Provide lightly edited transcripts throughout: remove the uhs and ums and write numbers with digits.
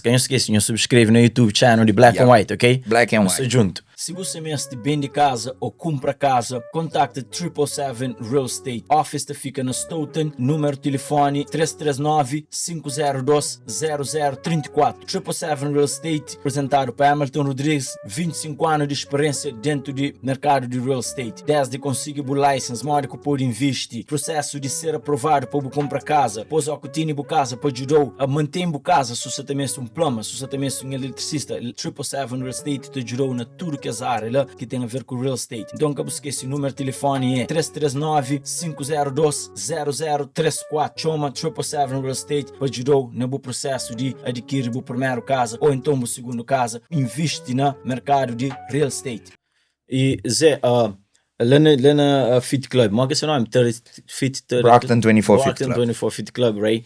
Ka nhos skese, nhos subscreve na YouTube channel di Black and White, ok? Black and Nu sta White. djuntu. Si bu sa meste bende kaza ô kunpra kaza, kontakta 777 Real Estate. Office ta fika na Stoughton, númeru tilifoni 339 502 0034. 777 Real Estate, apresentadu pa Hamilton Rodrigues, 25 anu di speriénsia dentu di merkadu di real estate. Desdi konsigi bu license, modi ku podi invisti, prusésu di ser aprovadu pa bu kunpra kaza, pos ó ku tene bu kaza pa djuda-u a mantén bu kaza, su sa ta meste un plumber, su sa ta meste un eletricista, 777 Real Estate ta djuda-u na tudu kes ária la ki ten a ver ku real estate. Nton ka bu skese, númeru tilifoni é 339 502 0034. Txoma 777 Real Estate pa djuda-u na bu prusésu di adikiri bu primeru kaza ô enton bu sigundu kaza. Invisti na merkadu di real estate. E Zé, la na, la na Fit Club, mo ki é se nomi? 30, Fit 30, Brockton 24 Fit Brockton Club. 24 Fit Club, right?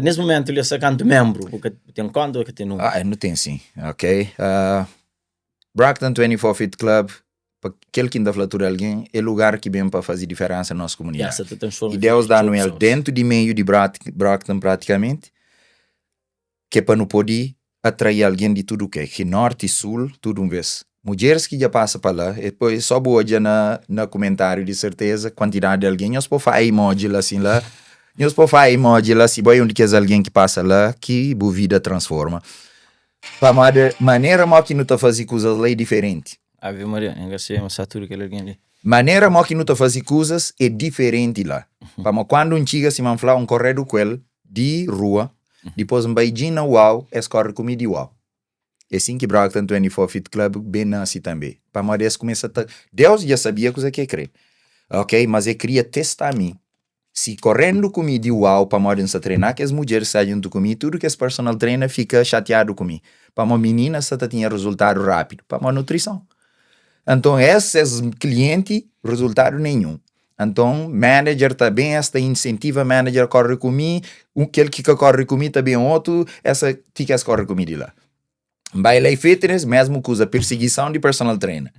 Nes momentu li sta kantu membru? Bu ka ten konta ou ka ten numeru? Ah, nu ten sim, ok. Brockton 24 Fit Club, pa kel ki N ta fla tudu algen, é lugar ki ben pa faze diferensa na nos komunidadi. Ya, sa ta transforma E Deus vida di da-nu txeu el pesoas. dentu di meiu di Brockton pratikamenti, ki é pa nu pode atrai algen di tudu ke, ki norti, sul, tudu un vez. Mudjeris ki dja pasa pa la, e poi so bu odja na na kumentariu di serteza kuantidadi di algen, nhos po fai emoji la sin la, nhos po fai emoji la si bo é un di kes algen ki pasa la ki bu vida transforma. Pamodi manera mo ki nu ta fazi kuzas la é diferenti. Ave Maria, N ka sai ma sa tudu kel algen li. Manera mo ki nu ta fazi kuzas é diferenti la. Pamodi kandu N txiga sima N fla, N koredu ku el di rua, dipôs N bai djin na Uau, es kóre ku mi di Uau. É sin ki Brockton 24 Fit Club ben nase tanbê. Pamodi es kumesa ta. Deus dja sabia kuzê ki el krê, ok? Mas el kria testa mi. Si korendu ku mi di Uau pamodi N sta trena kes mudjer ki sta djuntu ku mi, tudu kes personal trainer fika xatiadu ku mi pamodi mininas sta ta tinha rezultadu rápidu pamodi nutrison. Anton es ses klienti rezultadu nenhun. Anton manager ta ben es ta insentiva manager kore ku mi, kel ki ka kore ku mi ta ben otu, esa ti ki es kore ku mi di la. N bai LA Fitness, mesmu kuza, pirsigison di personal trainer.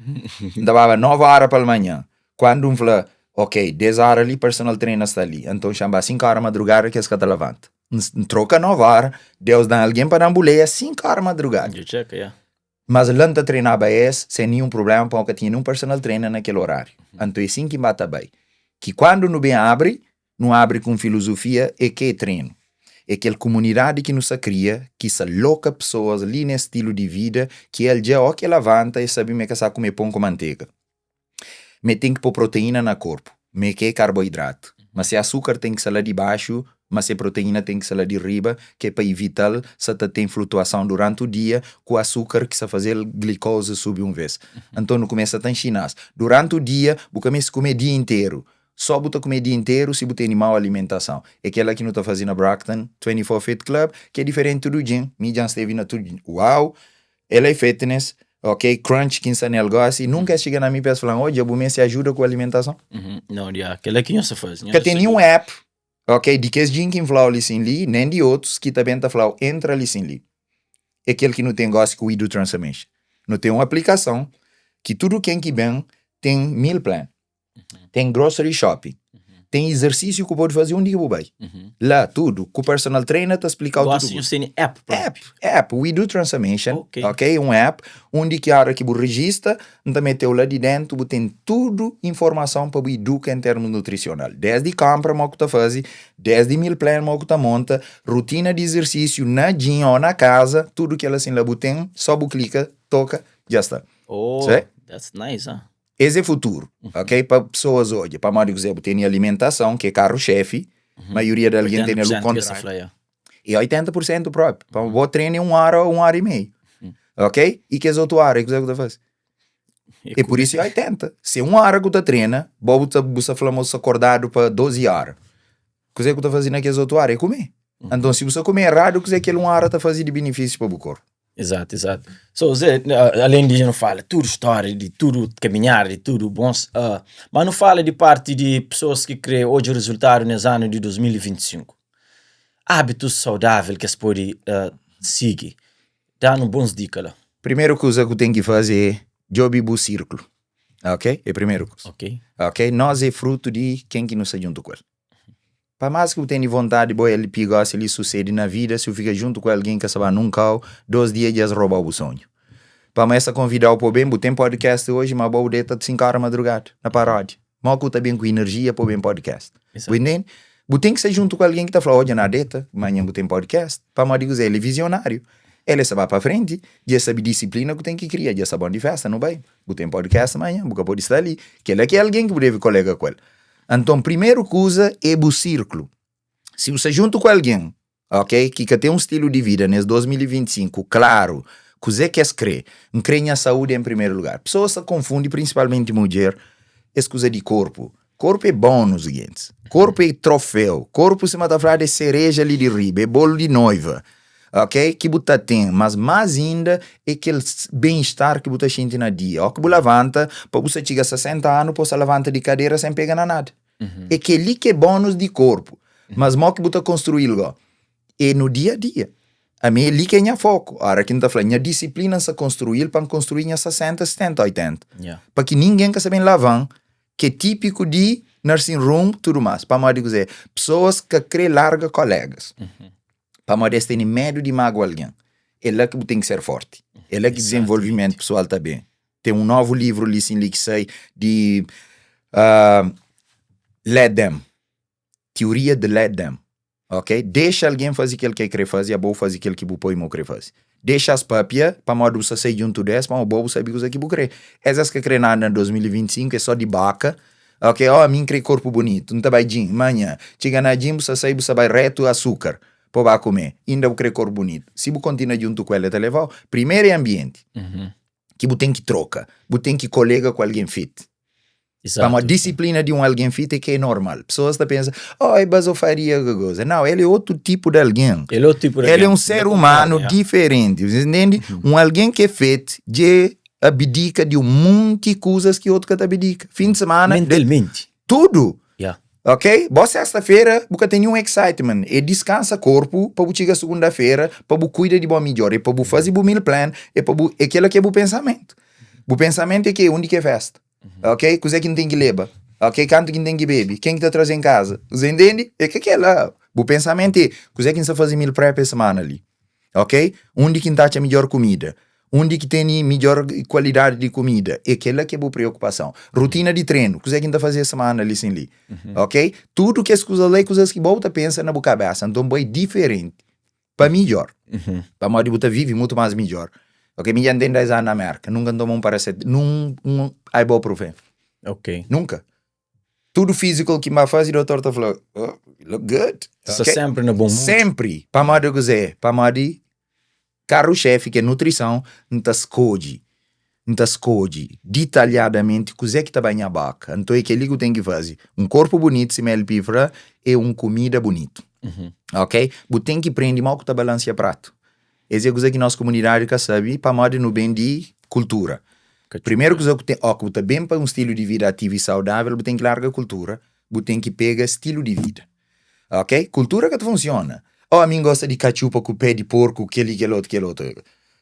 N ta baba 9 ora palmanhan. Kuandu N fla, ok, 10 ora li personal trainer sta li. Anton xa N ba 5 ora madrugada ki es ka ta lavanta. N troka 9 ora, Deus dan algen pa dan buleia 5 ora madrugada. Dja txeka, ya. Mas la N ta trenaba es sen ninhun problema pamodi ka tinha ninhun personal trainer na kel orariu. Anton é sin ki N ba ta bai. Ki kuandu nu ben abri, Nu abri ku un filozofia é ke é trenu. É kel kumunidadi ki nu sa kria ki sa loka pesoas li nes stilu di vida ki el dja o ki el lavanta e sabi ma e ka sa kume pon ku mantega. Ma e ten ki po proteína na korpu, ma e ke é karboidratu, ma se asukar ten ki sa la di baxu, ma se proteína ten ki sa la di riba ke pa ivital sa ta ten flutuason duranti u dia ku asukar ki sa fazel glikozi subi un ves. Anton nu kumesa ta nxina-s duranti u dia bu ka meste kume dia interu Só bu ta kume dia interu si bu tene mau alimentason. É kela ki nu ta faze na Brockton 24 Fit Club, ki é diferenti tudu djin. Mi dja N stevi na tudu djin. Uau! LA Fitness, ok, Crunch ki N sta nel gosi, nunka es txiga na mi pa es fla-m, odja, bu meste ajuda ku alimentason. Nau, dia, kela ki nhos ta faze. Ka ten ninhun app, ok, di kes djin ki N fla-u li sin li, nen di otus ki ta ben ta fla-u entra li sin li. É kel ki nu ten gosi ku We Do Transformation. Nu ten un aplikason ki tudu ken ki ben ten meal plan. Tem grocery shopping. Tem exercício que pode fazer onde que bu bai. Lá, tudo. Ku personal trainer ta explicau Gosi tudo. nhos tene app própi. App, app, We Do Transformation, Ok. ok? Um app onde ki hora ki bu regista, N ta meteu lá di dentu, bu tem tudo informason pa bu educa em termos nutricional. Desde compra mo ku ta faze, desde meal plan mo ku ta monta, rotina di exercício na gym ou na casa, tudo kel assim lá bu tem, só bu clica, toca, já sta. Oh, Sei? that's nice, huh? Es é futuru, ok? Pa pesoas odja, pamodi kuzê? Bu tene alimentason, ki é karu-xefi, maioria di algen tene el kontráriu. E 80 pur sentu propi. Pamodi bo trena é un óra ô un óra i meiu, ok? I kes otu óra, kuzê ku ta faze? É pur isu é 80. Se un óra ku ta trena, bo bu ta bu sta fla ma bu sta kordadu pa 12 óra. Kuzê ku ta faze na kes otu óra? É kume. Anton, si bu sta kume eradu, kuzê kel un óra ta faze di benefísiu pa bu korpu? Exato, exato. So, Zé, além de nu fala tudo história, de tudo caminhar, de tudo bons, uh, mas nu fala de parte de pessoas que crê odja resultado nes ano de 2025. Hábitos saudável que es pode uh, sigui. Dá-nu bons dica lá. Primeiro kuza ku ten ki faze é djobe bu sírkulu, ok? É primeiro kuza. Ok. Ok? Nós é fruto di ken ki nu sta djuntu ku el. Pa más ki bu tene vontadi bo LP gosi li susede na vida si bu fika juntu ku algen ka sa ba nun kau dos dia dja es robau bu sonhu. Pamo es ta konvidau pa bu ben bu ten podcast oji ma bo bu deta 5 ora madrugada na paródia. Mo ki bu ta ben ku inerjia pa bu ben podcast? Bu intende? Bu ten ki sta juntu ku algen ki ta fla odja na deta manhan bu ten podcast. Pamodi kuzê? El é vizionáriu. El é sa ba pa frenti dja es sabe disiplina ku ten ki kria dja sa bon di festa nu bai bu ten podcast manhan bu ka pode sta li. Kel-la ki é algen ki bu debe kolega ku el. Anton, primeru kuza é bu sirklu. Si bu sta djuntu ku algen, ok, ki ka ten un stilu di vida nes 2025 klaru, kuzê ki es krê? N krê nha saúdi en primeru lugar. Pesoas ta konfundi, prinsipalmenti mudjer, es kuza di korpu. Korpu é bónus, gentis. Korpu é troféu. Korpu, sima ta fladu, é sereja li di riba, é bolu di noiva. Ok, ki bu ta ten, mas más inda é kel ben-estar ki bu ta xinti na dia. Ó ki bu lavanta, pa bu sta txiga 60 anu, pa bu sta lavanta di kadera sen pega na nada. É kel-li ki é bónus di korpu. Mas mó ki bu ta konstrui-l gó? É no dia a dia. Ami é li ki é nha foku. Óra ki N ta fla, nha disiplina N sta konstrui-l pa N konstrui nha 60, 70, 80. Pa ki ningen ka sta ben lava-m, ki é típiku di nursing room, tudu más. Pamodi kuzê? Pesoas ka krê larga kolégas. Pamodi es tene medu di magua algen. É la ki bu ten ki ser forti. É la ki dizenvolvimentu pesoal ta ben. Ten un novu livru li sin li ki sai di uh, Let Them. Teoria de Let Them. Ok? Dexa algen faze kel ki el kre faze, abo faze kel ki bu poi ma bu kre faze. Dexa-s papia, pamodi bu sta sai djuntu des, pamodi bo bu sabe kuza ki bu kre. Es es ka kre nada na 2025, é só di boka. Ok, oh ami n'kre korpu bunitu, n'ta bai gym manha, txiga na gym bu sa sai bu sa bai retu asukar pa ba kume, inda bu kre korpu bunitu, si bu kontinua djuntu ku el el ta levau, primeru é ambienti ki bu ten ki troka, bu ten ki kolega ku algen fit, pamodi disiplina di un algen fit é ki é normal, pesoas ta pensa oh é bazofaria ki goza, nau el é otu tipu di algen, el é un ser umanu diferenti, ntende? Un algen ki é fit dje abdika di un munti kuzas ki otu ka ta abdika. Fin di semana. Mentalmenti. Tudu. Yeah. Ok? Bo sexta-fera bu ka ten ninhun excitement. É diskansa korpu pa bu txiga segunda-fera pa bu kuida di bo midjor. É pa bu faze bu meal plan. É pa bu, é kela ki é bu pensamentu. Bu pensamentu é ke undi ki é festa. Ok? Kuzê ki N ten ki leba? Ok? Kantu ki N ten ki bebe? Ken ki ta traze en kaza? Você entende? É ka kela. Bu pensamentu é kuzê ki N sta faze meal prep es semana li? Ok? Undi ki N ta atxa midjor kumida? Undi ki tene midjor kualidadi di kumida? É kela ki é bu preokupason. Rutina di trenu, kuzê ki N ta faze es semana li sin li? Ok? Tudu kes kuzas la é kuzas ki bo bu ta pensa na bu kabesa. Nton bo é diferenti pa midjor. Pamodi bu ta vivi mutu más midjor. Ok, mi dja N ten 10 anu na Merka, nunka N toma un paracetamol, nun un ibuprofen. Ok. Nunka. Tudu physical ki N ba faze, dotor ta fla, oh, you look good. Sta okay? Sempri na bon mood. Sempri. Pamodi kuzê? Pamodi karu-xefi ki é nutrison, N ta skodje, N ta skodje ditalhadamenti kuzê ki ta bai nha boka. Nton é kel-li ki bu ten ki faze. Un korpu bunitu, sima LP fla, é un kumida bunitu. Ok? Bu ten ki prende modi ku ta balansia pratu. Es é kuza ki nos komunidadi ka sabe pamodi nu ben di kultura. Primeru kuza ku ten, ó ku bu ta ben pa un stilu di vida ativu i saudável, bu ten ki larga kultura, bu ten ki pega stilu di vida. Ok? Kultura ka ta funsiona. Ó ami N gosta di katxupa ku pé di porku, kel-li, kel otu, kel otu.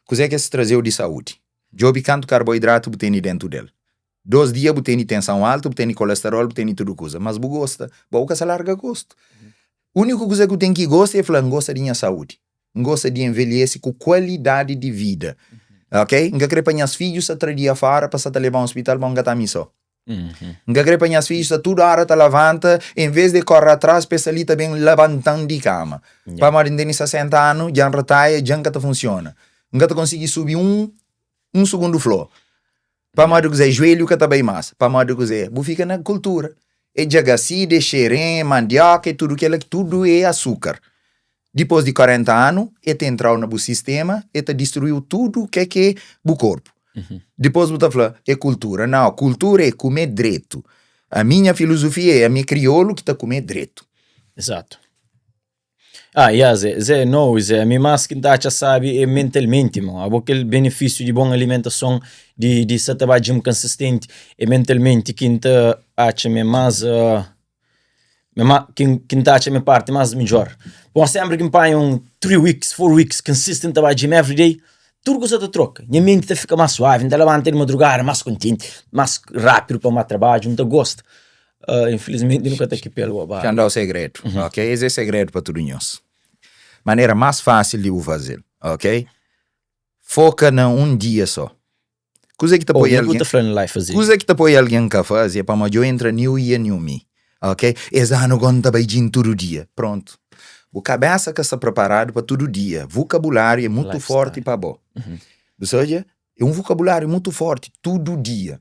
Kuzê ki es traze-u di saúdi? Djobe kantu karboidratu bu tene dentu del. Dos dia bu tene tensãu altu, bu tene kolesterol, bu tene tudu kuza, mas bu gosta. Bo bu ka sa larga gostu. Úniku kuza ki bu ten ki gosta é fla, N gosta di nha saúdi. N gosta di envelhese ku kualidadi di vida. Ok? N ka kre pa nhas fidjus sa tra dia fora pa sa ta leba-m ospital, ma N ka ta mi so. N ka kre pa nhas fidjus sta tudu ora ta lavanta, en ves di kore atras pa es sta li ta ben labanta-m di kama. Pamodi N tene 60 anu, dja N retaia, dja N ka ta funsiona. N ka ta konsigi subi un un sugundu flor. Pamodi kuzê? Juelhu ka ta bai más. Pamodi kuzê? Bu fika na kultura. É djagasida, é xerén, é mandioka, é tudu kela ki tudu é asukar. Dipôs di 40 anu, e ta entra-u na bu sistema, e ta distrui-u tudu ke ki é bu korpu. Dipôs bu ta fla, é kultura. Nau, kultura é kume dretu. Ami nha filozofia é, ami é kriolu ki ta kume dretu. Exato. Ah, ya, Zé, Zé, no, Zé, ami más ki N ta atxa sábi é mentalmenti, irmon. Abo kel benefísiu di bon alimentason, di, di sa ta ba gym konsistenti, é mentalmenti ki N ta atxa ma é más, ma é má, ki N, ki N ta atxa ma é parti más midjór. Bon, sénpri ki N panha un 3 weeks, 4 weeks consistent ta ba gym everyday, tudu kuza ta troka. Nha menti ta fika más suavi, N ta labanta di madrugada más kontenti, más rápidu pa N ba trabadju, N ta gosta. Infelizmenti nu ka ta kipel bo ba. Xa N da-u segredu, ok? Es é segredu pa tudu nhos. Manera más fásil di bu faze-l, ok? Foka na un dia só. Kuza ki ta Oh, poi mi bu algen ta fla na live faze. Kuza ki ta poi algen ka faze é pamodi djo entra new year new me, ok? Es anu go N ta bai gym tudu dia. Prontu. Bu kabesa ka sta preparadu pa tudu dia. Vokabuláriu é mutu forti Lifestyle. pa bo. Bu sa odja? É un vokabuláriu mutu forti, tudu dia.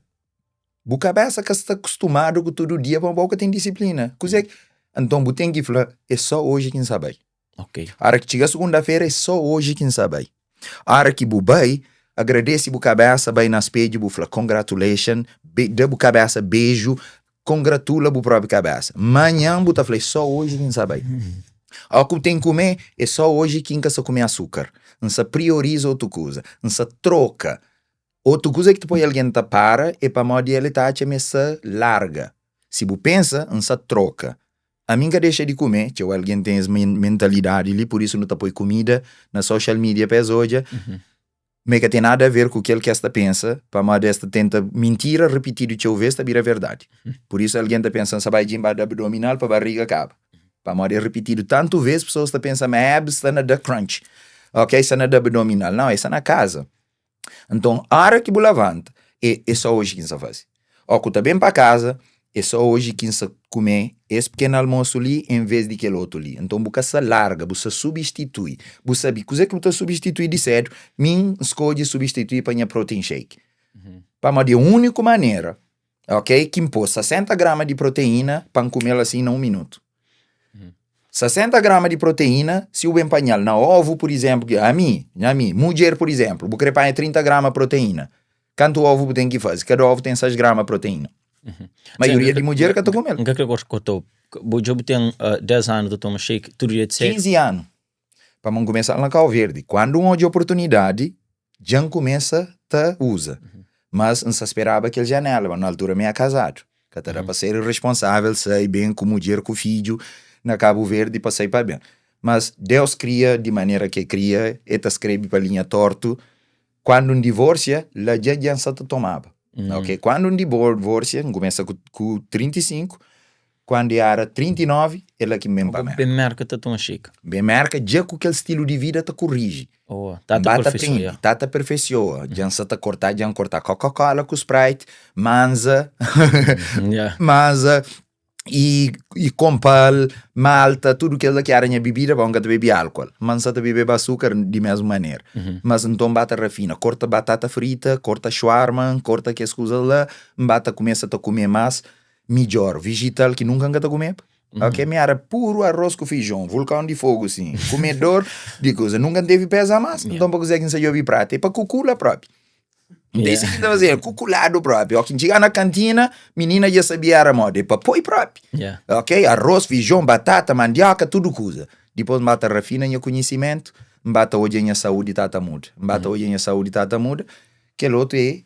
Bu kabesa ka sta kustumadu ku tudu dia pamodi bo ka ten disiplina. Kuzê ki. Anton bu ten ki fla, é só oji ki N sa bai. Ok. Ora ki txiga sugunda-fera é só oji ki N sa bai. Ora ki bu bai, agradese bu kabesa, bai na spedju bu fla congratulation, da bu kabesa beju, kongratula bu propi kabesa. Manhan bu ta fla é só oji ki N sa bai. Ó ki bu ten kume, é só oji ki N ka sa kume asukar. N sa prioriza otu kuza, N sa troka. Otu kuza ki ta poi algen ta para é pamodi el ta atxa ma el sa larga. Si bu pensa, N sa troka. Ami N ka dexa di kume, txeu algen ten es mentalidadi li, pur isu nu ta poi kumida na social media pa es odja, ma e ka ten nada a ver ku kel ki es ta pensa, pamodi es ta tenta mintira ripitidu txeu ves ta bira verdadi. Pur isu algen ta pensa, N sa bai djinba da abdominal pa barriga kaba, pamodi e ripitidu tantu ves, pesoas ta pensa ma abs sta na da crunch, ok, sta na da abdominal, nau, e sta na kaza. Nton, óra ki bu labanta, é, é só oji ki N sta faze. Ó ku ta ben pa kaza, é só oji ki N sta kume es pikenu almosu li envês di kel otu li. Nton, bu ka sta larga, bu sta substitui. Bu sabe kuzê ki bu ta substitui di sédu? Mi N skodje substitui pa nha protein shake. Pamodi é úniku manera Ok, ki N pô 60 grama di proteína pa N kume-l asin na un minutu. 60 grama di proteína, si bu ben panha-l na ovu, pur izénplu, ki ami, nha ami, mudjer, pur izénplu, bu krê panha 30 grama proteína, kantu ovu bu ten ki faze? Kada ovu ten 6 grama proteína. Maioria di mudjer ka ta kume-l. N ka krê korta-u. Bu dja bu ten 10 anu ta toma shake tudu dia di sédu? 15 anu. Pamodi N kumesa na Kau Verdi. Kandu N odja oportunidadi, dja N kumesa ta uza. Mas N sta speraba kel janela, ma na altura mi é kazadu. Ka ta da pa ser irresponsável, sai ben ku mudjer ku fidju na Kabu Verdi pa sai pa ben. Mas Deus kria di manera ki e kria, e ta skrebe pa linha tortu. Kandu N divorsia, la dja dja N sa ta tomaba. Ok, kandu N divorsia, N kumesa ku 35, Kuandu e era 39, é la ki N ben pa Merka. Ben Merka ta toma xika. Ben Merka dja ku kel stilu di vida ta kurriji. Oh, ta N ta ba ta perfeisoa, prende, ta ta perfeisoa. Dja N sa ta korta, dja N korta Coca-Cola ku Sprite, manza, Yeah. manza i, i Compal, Malta, tudu kes la ki era nha bibida, bon, N ka ta bebe álkuol, ma N sa ta bebeba asukar di mesmu manera. Mas nton N ba ta rafina, korta batata frita, korta shawarma, N korta kes kuza la, N ba ta kumesa ta kume mas midjor vijital ki nunka N ka ta kumeba. Ok, mi era puru arroz ku fijon, vulkon di fogu sin, kumedor di kuza. Nunka N tevi peza mas, nton pa kuzé ki N sa djobi prata? É pa kukula propi. Nton é si ki N ta fazeba, kukuladu propi. Oki N txiga na kantina, minina dja sabia era modi, é pa poi propi. Ok, arroz, fijon, batata, mandioka, tudu kuza. Dipôs N ba ta rafina nha konhisimentu, N ba ta odja nha saúdi ta ta muda, N ba ta odja nha saúdi ta ta muda. Kel otu é.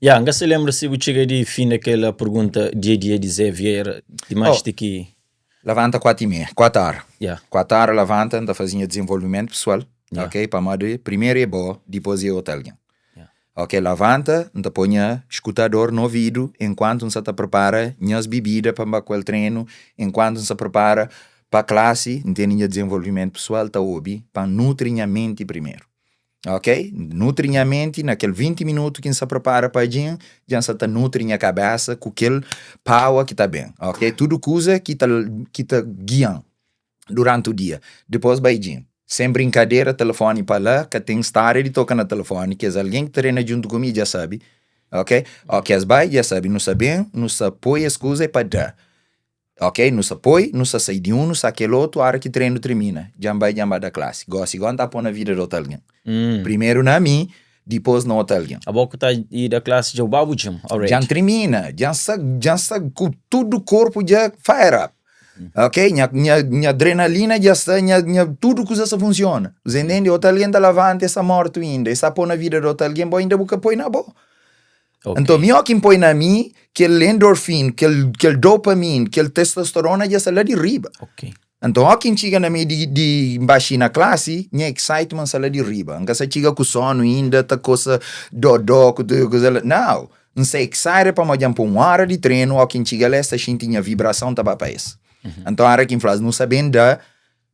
Ya, N ka sa lenbra si bu txiga di finda kel pergunta dia-dia di Zé Vieira, dimaxi Oh, ti ki. Lavanta kuatu i meia, kuatu óra. Ya. Kuatu óra lavanta, N ta faze nha dizenvolvimentu pesoal, Ya. ok? Pamodi primeru é bo, dipôs é otu algen. Ya. Ok, lavanta, N ta poi nha skutador na ovidu enkuantu N sa ta pripara nhas bibida pa N ba ku el trenu, enkuantu N sa pripara pa klasi, N tene nha dizenvolvimentu pesoal ta obi pa N nutri nha menti primeru. Ok, nutri nha menti na kel 20 minutu ki N sa prepara pa djin, dja N sa ta nutri nha kabesa ku kel power ki ta ben, ok, tudu kuza ki ta ki ta gia-m duranti u dia. Dipôs bai djin, sen brinkadera, telefoni pa la, ka ten stória di toka na telefoni, kes algen ki trena djuntu ku mi dja sabe, ok, ok, es bai dja sabe, nu sa ben, nu sa poi es kuza é pa da. Ok, nu sa poi, nu sa sai di un, nu sa kel otu, ora ki trenu trimina, dja N bai, dja N ba da klasi. Gosi go N ta pô na vida di otu algen. Primeru na mi, dipôs na otu algen. Abo ku ta i da klasi dja bu ba bu gym already? Dja N trimina, dja N sa, dja N sa ku tudu korpu dja fire up. Ok, nha, nha, nha adrenalina dja sta, nha, nha tudu kuza sta funsiona. Bu intende? Otu algen ta lavanta, e sta mortu inda, e sta pô na vida di otu algen, bo inda bu ka poi na bo. Ok. Nton, mi óki N poi na mi, kel endorfin, kel, kel dopamin, kel testosterona dja sta la di riba. Ok. Nton, óki N txiga na mei di, di N ba xina klasi, nha excitement sta la di riba. N ka sta txiga ku sonu inda, ta kosa dodó, ku tudu kuza la. Nau! N sta excited pamodi dja N poi un óra di trenu, ó ki N txiga la es ta xinti nha vibrason ta ba pa es. Anton óra ki N fla-s nu sta ben da,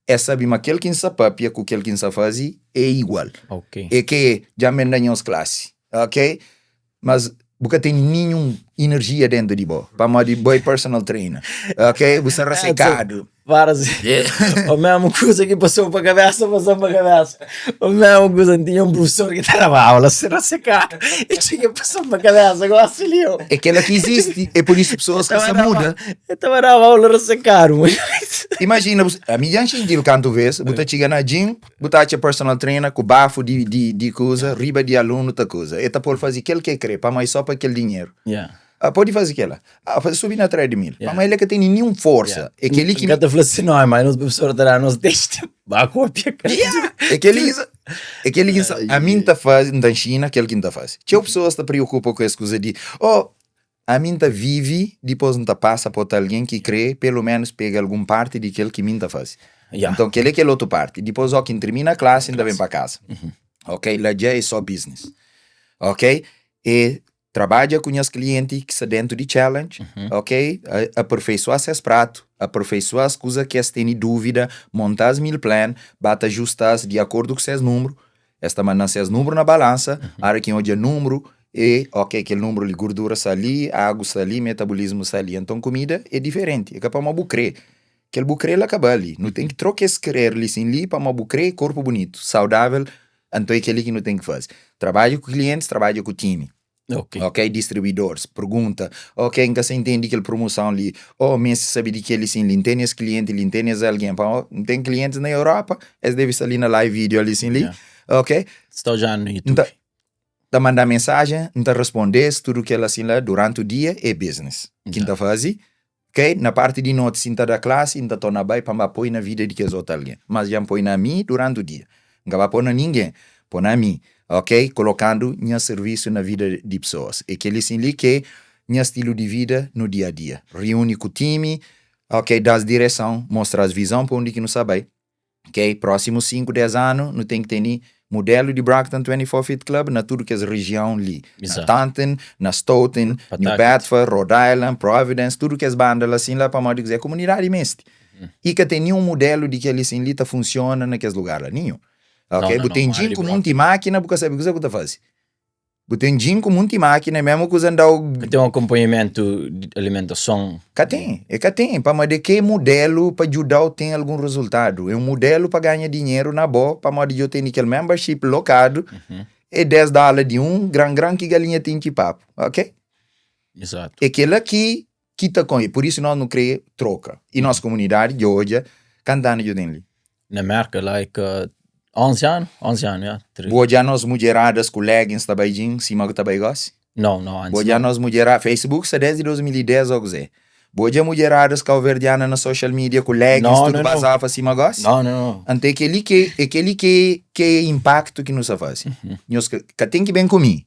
es sabe ma kel ki N sta papia ku kel ki N sta faze é igual. É ke dja N ben da nhos klasi, ok? Mas bu ka ten ninhun inerjia dentu di bo pamodi bo é personal trainer, ok? Bu sta rasekadu. Para si. O mesmu kuza ki pasou pa kabesa, pasou pa kabesa. O mesmu kuza, N tinha un profesor ki ta daba aula, se rasekadu. E txiga pasou pa kabesa gosi li. É kela ki izisti, é pur isu pesoas ka sa muda. E ta daba aula rasekadu. Imajina, ami dja N xinti-l kantu vez, bu ta txiga na gym, Bu ta atxa personal trainer ku bafu di di di kuza riba di alunu ta kuza. E ta pol fazi kel ke kre pamodi so pa kel dinheru. Yeah. Ah, podi fazi kela. Ah, fazi subi na treadmill. Yeah. Pamodi el ka teni ninhun forsa. Yeah. É keli ki N ka ta fla si nome, mas nos professor ta da nos teste. Ba kopia ka. Yeah. É keli ki é keli ki ami N ta fazi, N ta nxina kel ki N ta fazi. Txeu pesoas ta preokupa ku es kuza di oh Ami N ta vive, dipôs N ta pasa pa otu algen ki krê pelu ménus pega algun párti di kel ki mi N ta faze. Nton, kel-li é kel otu párti. Dipôs, óki N tirmina klasi, N ta ben pa kaza. Ok? La dja é sô business. Ok? É trabadja ku nhas klienti ki sta déntu di challenge, ok? Aperfeisoá ses pratu, aperfeisoá-s kuza ki es tene dúvida, monta-s meal plan, ba ta ajusta-s di akordu ku ses nunbru. Es ta manda-m ses nunbru na balansa, óra ki N odja nunbru, e ok, kel nunbru li, gordura sta li, agu sta li, metabolismu sta li. Anton kumida é diferenti, é ka pamodi bu krê. Kel bu krê la ka bali. Nu ten ki troka es krer li sin li pamodi bu krê korpu bunitu, saudável, anton é kel-li ki nu ten ki faze. Trabadja ku klientis, trabadja ku timi. Ok. Ok, distribuidores, pergunta, ok, N ka sa intendi kel promoson li, oh, meste sabe di kel li sin li, N tene es klienti li, N tene es algen, pamodi N ten klientis na Europa, es debe sta li na live video li sin li, Yeah. ok. Sta odjanu na N YouTube. ta ta manda mensajen, N ta responde-s tudu kel asin la duranti dia é business ki N ta faze, Ok, na parti di noti si N ta da klasi, N ta torna bai pa N ba poi na vida di kes otu algen. Mas dja N poi na mi duranti u dia. N ka ba poi na ningen, poi na mi. Ok, kolokandu nha sirvisu na vida di pesoas. É kel-li sin li ki é nha stilu di vida nu dia a dia. Riuni ku timi, ok, da-s direson, mostra-s vizon pa undi ki nu sta bai. Ok, prósimu 5, 10 anu nu ten ki tene mudelu di Brockton 24 Fit Club na tudu kes rejion li. Na Exato. Taunton, na Stoughton, New Pawtucket. Bedford, Rhode Island, Providence, tudu kes banda la sin la pamodi kuzê? Komunidadi meste. I ka ten ninhun mudelu di kel li sin li ta funsiona na kes lugar la, ninhun. Não, Ok, não, bu não. ten Área djin di ku munti Brockton. mákina bu ka sabe kuzê ku ta faze. Bu ten djin ku munti mákina, é mesmu kuza N da-u. Ka ten un akonpanhamentu di alimentason. Ka ten, e ka ten, pamodi é ke mudelu pa djuda-u ten algun rezultadu, é un mudelu pa ganha dinheru na bo, pamodi dja-u tene kel membership lokadu, é 10 dóla di un gran gran ki galinha ten ki papu, ok? Exato. É kela ki ki ta kon, é pur isu nos nu kre troka, i nos komunidadi dja odja kantu anu dja ten li. Na Merka like 11 anu, 11 anu ya. Bu odja nos mudjeradas ku leggings ta bai gym sima ku ta bai gosi? Não, não, antes Bu odja nos mudjera, Facebook sta desdi 2010 ou kuze. Bu odja mudjeradas kauverdiana na social media ku leggings Não, tudu não, não. bazafa sima gosi? Não, não, não. Anta é keli ki é keli ki ki é impacto ki nu sta fazi. Nhos ka ka ten ki ben ku mi,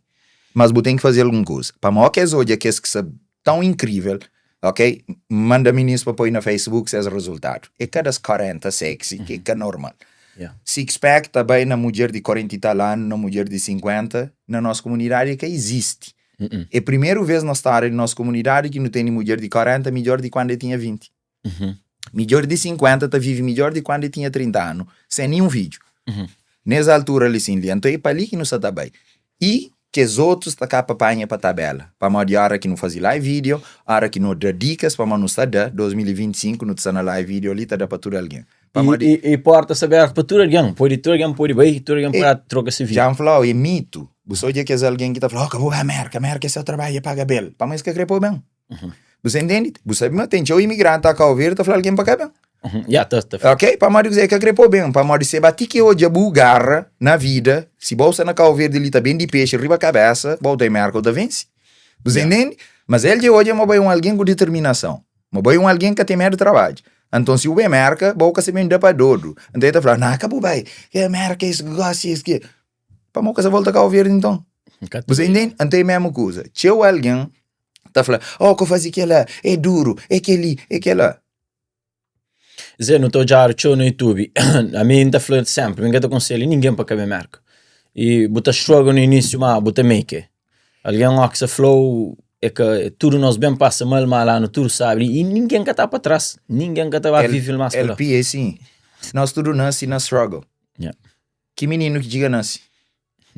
mas bu ten ki fazi algun kuza. Pamodi ki es odja kes ki sta tão incrível, ok? Manda minis pa poi na Facebook ses resultado. É cada 40 sexy que é ka normal. Yeah. Six pack ta bai na mudjer di 40 e tal ano, na mudjer di 50, na nos comunidade ka existe. Mm -mm. É primeiro vez na história di nos comunidade ki nu tene mudjer di 40 midjor di quando el tinha 20. Uhum. Midjor di 50 ta vive midjor di quando el tinha 30 ano, sem nenhum fidju. Uhum. Nes altura li sin li, anto é pa li ki nu sa ta bai. I kes otus ta ka pa panha pa tabela. Pamodi ora ki nu faze live video, ora ki nu da dikas, pamodi nu sta da, 2025 nu ta sta na live video li ta da pa tudu algen. Pamodi I, i, i porta sta abertu pa tudu algen. Pode, tudu algen pode bai, tudu algen E- pode troka se vida. dja N fla-u, é mitu. Bu sa odja kes algen ki ta fla, oh, ka bu bai Merka, Merka é seu trabadju, é paga bel. Pamodi es ka kre pô ben. Uhum. Bu sa intende? Bu sabe ma ten txeu imigranti a Kau Verdi ta fla algen pa ka ben. Uhum. Ya, ta, ta. Ok? Pamodi kuzê? Ka kre pô ben. Pamodi se ba ti ki odja bu garra na vida, si bo sta na Kau Verdi li ta bendi pexi riba kabesa, bo ta em Merka bu ta vense. Bu sa Ya. intende? Mas el dja odja ma bo é un algen ku determinason. Ma bo é un algen ki ka ten medu di trabadja. Anton si bu bai Merka, bo ka sa ben da pa dodu. Anton el ta fla, na ka bu bai, ke Merka es gosi es ke. Pamodi bu ka sa volta Kau Verdi nton? Ka ta Bu sa intende? Anton é mesmu kuza. Txeu algen ta fla, oh, ka faze kela, é duru, é keli, é kela. Zé, nu ta odjadu txeu na YouTube. Ami N ta fla sénpri, mi N ka ta konselha ningen pa ka ben Merka. I bu ta struggle na inísiu, má bu ta make it. Algen ó ki sa fla-u é ka tudu nos ben pasa mal, má la nu tudu sabi i ningen ka ta pa tras, ningen ka ta ba vive más pa la. LP é sin, nos tudu nasi na struggle. Yeah. Ki mininu ki txiga nasi?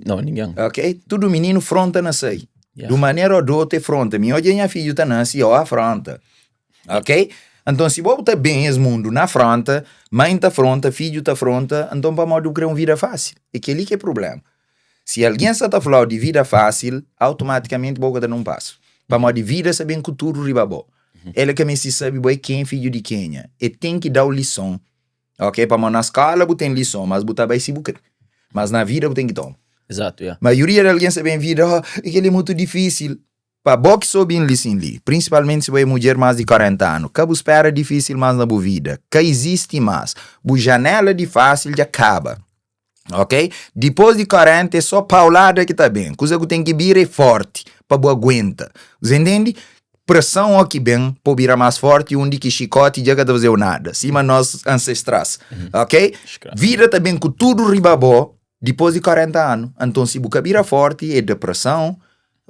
Não, ningen. Ok? Tudu mininu fronta na sai. Yeah. Di un manera ô di otu é fronta. Mi odja nha fidju ta nasi, ó afronta. Ok? Anton si bo bu ta ben es mundu na fronta, mãe ta fronta, fidju ta fronta, anton pamodi bu kre un vida fásil? É kel-li ki é prubléma. Si algen sa ta fla-u di vida fásil, automátikamenti bo ka ta da un pasu. Pamodi vida sa ben ku tudu riba bo. El ka meste sabe bo é ken, fidju di kenha. El ten ki da-u lison. Ok, pamodi na skola bu ten lison, mas bu ta bai si bu kre. Mas na vida bu ten ki toma. Exato, yeah. Maioria di algen sa ben vida, oh, kel-li é mutu difísil. Pa bo ki sa obi-m li sin li, prinsipalmenti si bo é mudjer más di 40 anu, ka bu spera difísil más na bu vida. Ka izisti más. Bu janela di fásil dja kaba. Ok? Dipôs di 40 é só paulada ki ta ben. Kuza ku ten ki bira é forti pa bu aguenta. Você entende? Pressão ó ki ben pa bu bira más forti undi ki xikoti dja ka ta faze-u nada, sima nos ancestrais. Ok? Vida ta ben ku tudu riba bo Dipôs di 40 anu, anton si bu ka bira fórti, é depreson,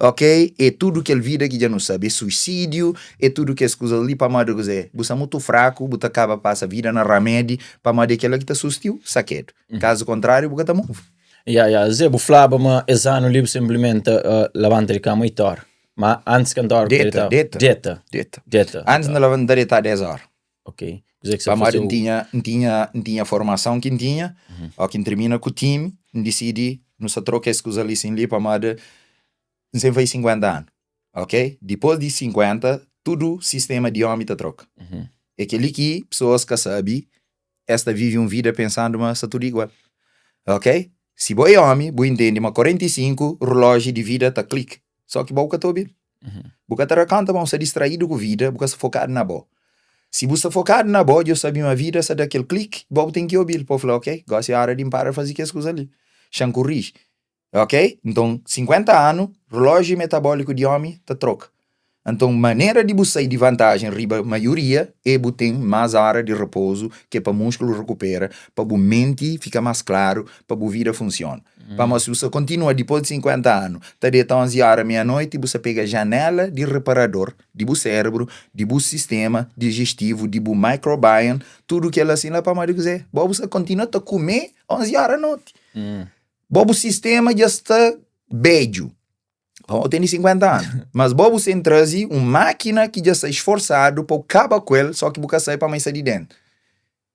ok, é tudu kel vida ki dja nu sabe, é suisídiu, é tudu kes kuzas li pamodi kuzê? Bu sta mutu fraku, bu ta kaba pasa vida na ramedi pamodi é kel-la ki ta susti-u sakedu. Kazu kontráriu bu ka ta move. Ya, ya. Zé, bu flaba ma es anu li bu sa inplimenta labanta di kama 8 óra. Ma antis kantu óra bu ta Deta, detaba? deta. Deta. Deta. Deta. Antis N ta labanta, N ta deta 10 óra. Ok. Kuzê ki sa Pamodi faze-u? N tinha, N tinha, N tinha formason ki N tinha, ó ki N tirmina ku timi, N disidi nu sta troka es kuza li sin li pamodi N sen faze 50 anu, ok? Dipôs di 50, tudu sistema di ómi ta troka. É kel-li ki pesoas ka sabe, es ta vive un vida pensandu ma sta tudu igual, ok? Si bo é ómi, bu intende ma 45, rulóji di vida ta klik, só ki bo ka ta obi-l. Bu ka ta da kónta ma bu sta distraídu ku vida, bu ka sta fokadu na bo. Si bu sta fokadu na bo, Deus sabe ma vida sta da kel klik, bo bu ten ki obi-l pa bu fla, ok, gósi é óra di N para faze kes kuza li. Xa-m koriji. Ok? Nton, 50 anu, relójiu metabóliku di ómi ta troka. Nton, manera di bu sai di vantajen riba maioria é bu ten más óra di repozu, ki é pa múskulu rekupera, pa bu menti fika más klaru, pa bu vida funsiona. Pamodi si bu sta kontinua dipôs di 50 anu ta deta 11 óra meia noiti, bu sta pega janela di reparador di bu sérebru, di bu sistema dijestivu, di bu microbiome, tudu kel asin la pamodi kuzê? Bo bu sta kontinua ta kume 11 óra noti. Bo bu sistema dja sta bedju. Pamodi bu tene 50 anu. Mas bo bu sen traze un mákina ki dja sta esforsadu pa bu kaba ku el, só ki bu ka sabe pamodi sta di déntu.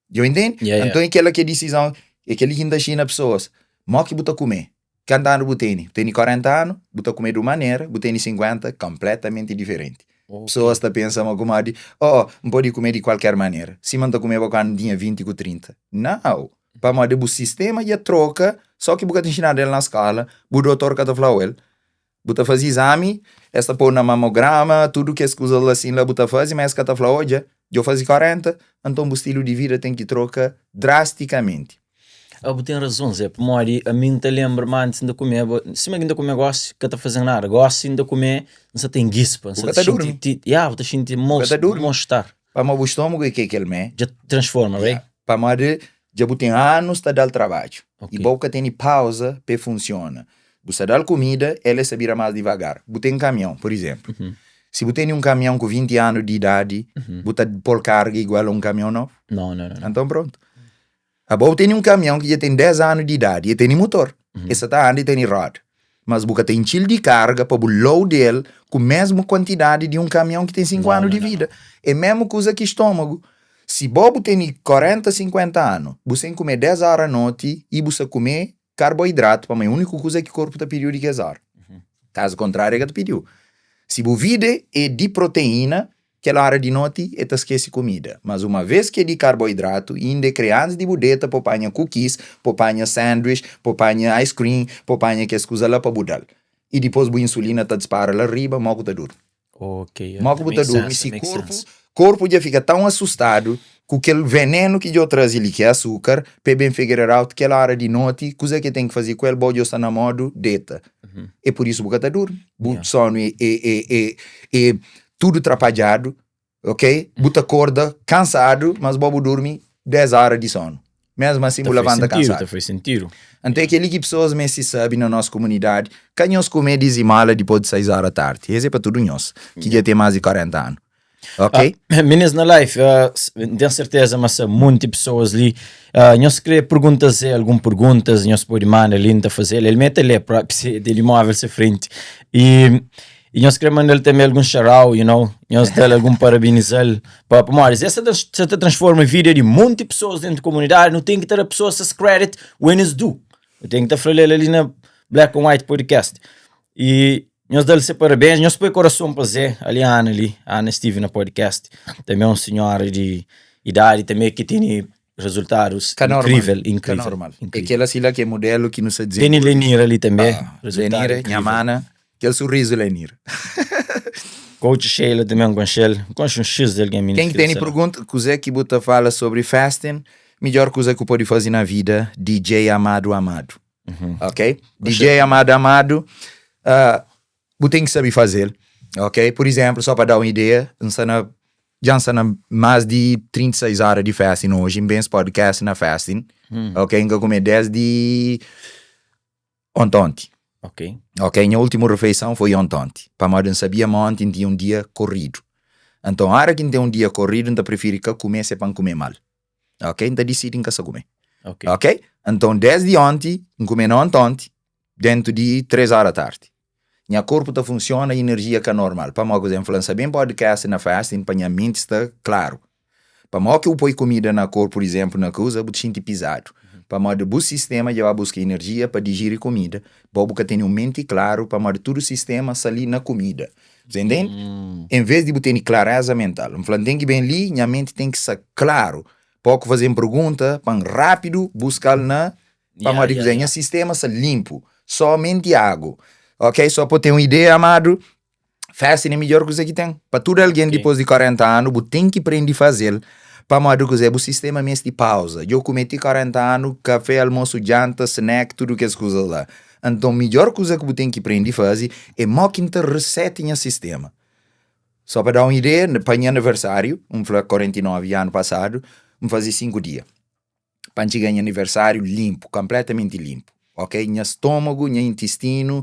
Dja intende? Yeah, yeah. Anton é kela ki é disizon, é keli ki N ta xina pesoas. Mo ki bu ta kume? Kantu anu bu tene? Bu tene 40 anu, bu ta kume di un manera, bu tene 50, konpletamenti diferenti. Ok. Pesoas ta pensa ma kumadi, oh, N pode kume di kualker manera, sima N ta kumeba kandu N tinha 20 ku 30. Nau! Pamodi bu sistema dja troka, so ki bu ka ta nxinadu el na skola, bu dotor ka ta fla-u el. Bu ta faze izami, es ta pô-u na mamograma, tudu kes kuzas la sin la bu ta faze, ma es ka ta fla, odja, dja bu faze 40, anton bu stilu di vida ten ki troka drastikamenti. Ah, bu ten razon, Zé, pamodi ami N ta lenbra ma antis N ta kumeba, sima ki N ta kume gósi, ka ta faze-m nada. Gósi N ta kume, N sa ta ingispa, N Bu sa ka ta ta durmi. xinti, ya, bu ta xinti Bu ka ta durmi. mal-estar. Pamodi bu stômagu é ke kel mé. Dja transforma, right? Pamodi dja bu ten anus ta da-l trabadju. Ok. I bo ka tene pauza pa e funsiona. Bu sta da-l kumida, el e sta bira más divagar. Bu ten kamion, pur izénplu. Si bu tene un kamion ku 20 anu di idadi, bu ta pô-l karga igual a un kamion novu? Nau, nau, nau. Anton prontu. Abo bu tene un kamion ki dja ten 10 anu di idadi, e tene mutor, e sta ta anda, e tene roda. Mas bu ka ta intxi-l di karga pa bu load el ku mesmu kuantidadi di un kamion ki ten 5 anu di vida. É mesmu kuza ki stômagu. Si bo bu tene 40, 50 anu, bu sen kume 10 óra noti i bu sta kume karboidratu, pamodi é úniku kuza ki korpu ta pidiu di kes óra. Kazu kontráriu, el ka ta pidiu. Si bu vida é di proteína, Kel óra di noti e ta skese kumida, mas uma vez ki é di karboidratu, inda e kre antis di bu deta pa bu panha kukis, pa bu panha sandwich, pa bu panha ice cream, pa bu panha kes kuza la pa bu da-l. I dipôs bu insulina ta dispara la riba, mó ku ta durmi. Ok, Mó ku bu ta durmi si korpu, korpu dja fika tãu asustadu ku kel venenu ki dja traze li, ki é asukar, pa e ben figure out kel óra di noti kuza ki e ten ki faze ku el, bo dja sta na modu deta. É pur isu bu ka ta durmi. Bu sonu é, é, é, é tudu trapadjadu, ok? Bu ta korda kansadu, mas bo bu durmi 10 óra di sonu. Mesmu asin Ta bu faz lavanta sentidu, kansadu. ta faz sentidu. Anton é kel-li ki pesoas meste sabe na nos komunidadi, ka nhos kume dizimala dipôs di 6 óra tardi. Es é pa tudu nhos ki dja ten más di 40 anu. Ok? Ah, Minis na life, ah, N ten serteza ma sa munti pesoas li. Ah, nhos kre pergunta Zé algun perguntas, nhos pode manda li, N ta faze-l. El mete lê própi se telemóvel se frenti. E E nhos kre manda-l tanbe algun xarau, you know, nhos da-l algun parabeniza-l, pa pamodi es sa ta sa ta transforma vida di monti pesoas dentu komunidadi, nu ten ki ta da pesoas ses credit when it's due, nu ten ki ta fla-l el ali na Black and White Podcast. E nhos da-l se parabens, nhos poi korason pa Zé, ali Ana li, Ana stive na podcast, tanbe un sinhora di idadi tanbe ki tene Resultados Ka normal, incrível, ka incrível, normal. É incrível. kel asi la ki é modelo ki nu sa Tene dezenvolve. Lenira li tanbe, Ah, resultado Lenira, nha incrível. mana, kel sorriso Lenira. Coach Sheila tanbe N konxe-l, N konxe un xis di algen Ken ki tene pergunta, kuzê ki bu ta fala sobri fasting? Midjor kuza ki bu pode faze na vida, DJ Amado Amado. Ok? DJ Amado Amado, ah, bu ten ki sabe faze-l, ok? Pur izénplu, só pa da un ideia, N sta na, dja N sta na más di 36 óra di fasting oji, N ben es podcast na fasting, ok? N ka kume désdi ontonti, Ok. ok? Nha últimu refeison foi ontonti, pamodi N sabia ma onti N tinha un dia korridu. Anton, óra ki N ten un dia korridu, N ta prifiri ka kume se pa N kume mal. Ok, N ta disidi N ka sa kume. Ok. Ok? Anton, desdi onti, N kume na ontonti, dentu di 3 ora tardi. Nha korpu ta funsiona, inerjia ka normal. Pamodi kuzê? N fla, N sa ben podcast na fasting pa nha menti sta klaru. Pamodi ki bu poi kumida na korpu, pur izenplu, na kuza, bu ta xinti pizadu. Pamodi bu sistema dja ba buska inerjia pa dijiri kumida, bo bu ka tene un menti klaru pamodi tudu sistema sta li na kumida. Você entende? En vez di bu tene klareza mental. N fla, N ten ki ben li, nha menti ten ki sta klaru. Pa ku faze-m pergunta, pa N rápidu buska-l na Pamodi kuzê? Nha sistema sta linpu. Somenti agu. Ok, só pa bu ten un ideia, amadu, fasting é midjór kuza ki ten. Pa tudu algen dipôs di 40 anu, bu ten ki prende faze-l. Pamodi kuzê? Bu sistema meste pauza. Dja bu kume ti 40 anu, kafé, almosu, djanta, snack, tudu kes kuza la. Anton, midjór kuza ki bu ten ki prende faze é mó ki N ta reseta nha sistema. Só pa da un ideia, pa nha aniversáriu, N fla 49 anu pasadu, N faze 5 dia. Pa N txiga nha aniversáriu linpu, konpletamenti linpu, ok? Nha stômagu, nha intistinu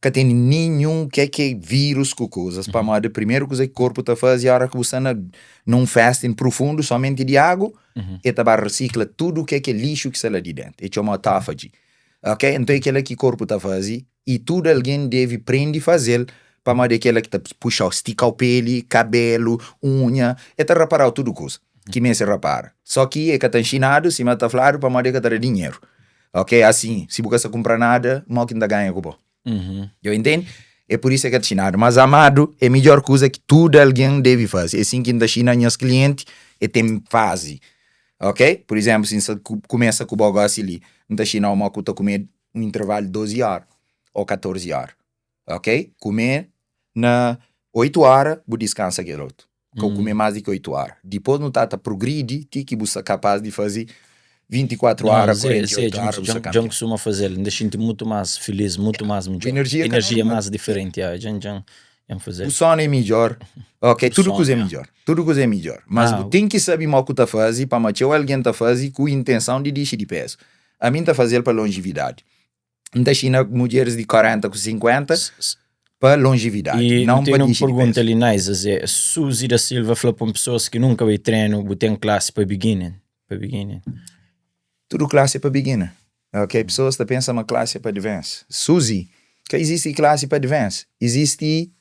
ka tene ninhun ke ke vírus ku kuzas, pamodi primeru kuza ki korpu ta faze óra ki bu sta na na un fasting profundu, somenti di agu, e ta ba resikla tudu ke ke lixu ki sta la di déntu, e txoma autophagy, ok? Nton é kela ki korpu ta faze i tudu algen debe prende faze-l, pamodi é kela ki ta puxa-u, stika-u peli, kabelu, unha, e ta rapara-u tudu kuza ki meste rapara. Só ki e ka ta nxinadu sima ta fladu pamodi e ka ta da dinheru. Ok, asin, si bu ka sta kunpra nada, mo ki N ta ganha ku bo? Dja bu intende? É pur isu e ka ta nxinadu. Mas amadu é midjor kuza ki tudu algen debe faze. É sin ki N ta nxina nhas klienti, e ten fazi. Ok? Pur izénplu, si N sta kumesa ku bo gósi li, N ta nxina-u mo ku ta kume un intervalu di 12 óra ô 14 óra. Ok? Kume na 8 óra, bu diskansa kel otu. Ka bu kume más di ki 8 óra. Dipôs nu ta ta prugridi ti ki bu sta kapás di faze 24 óra, 48 óra, bu sta kanpion. Dja N kustuma faze-l, N ta xinti mutu más filís, mutu más midjór. Enerjia ka Enerjia normal. más diferenti, ya. Dja N dja N faze-l. Bu sonu é midjór. Ok, Bu tudu sonu, kuza é ya. midjór. Tudu kuza é midjór. Mas Ah, bu ten ki sabe mo ku ta faze, pamodi txeu algen ta faze ku intenson di dixi di pézu. Ami N ta faze-l pa lonjividadi. N ta xina mudjeris di 40 ku 50 pa lonjividadi, E não nu pa ten un dixi di pergunta pezu. li nice, Zé. Suzy da Silva fla pa un pessoas ki nunka bai trenu, bu ten klasi pa beginner? Pa beginner. Tudu klasi é pa beginner. Ok, pessoas ta pensa ma klasi é pa advance. Suzy, ka izisti klasi pa advance. Izisti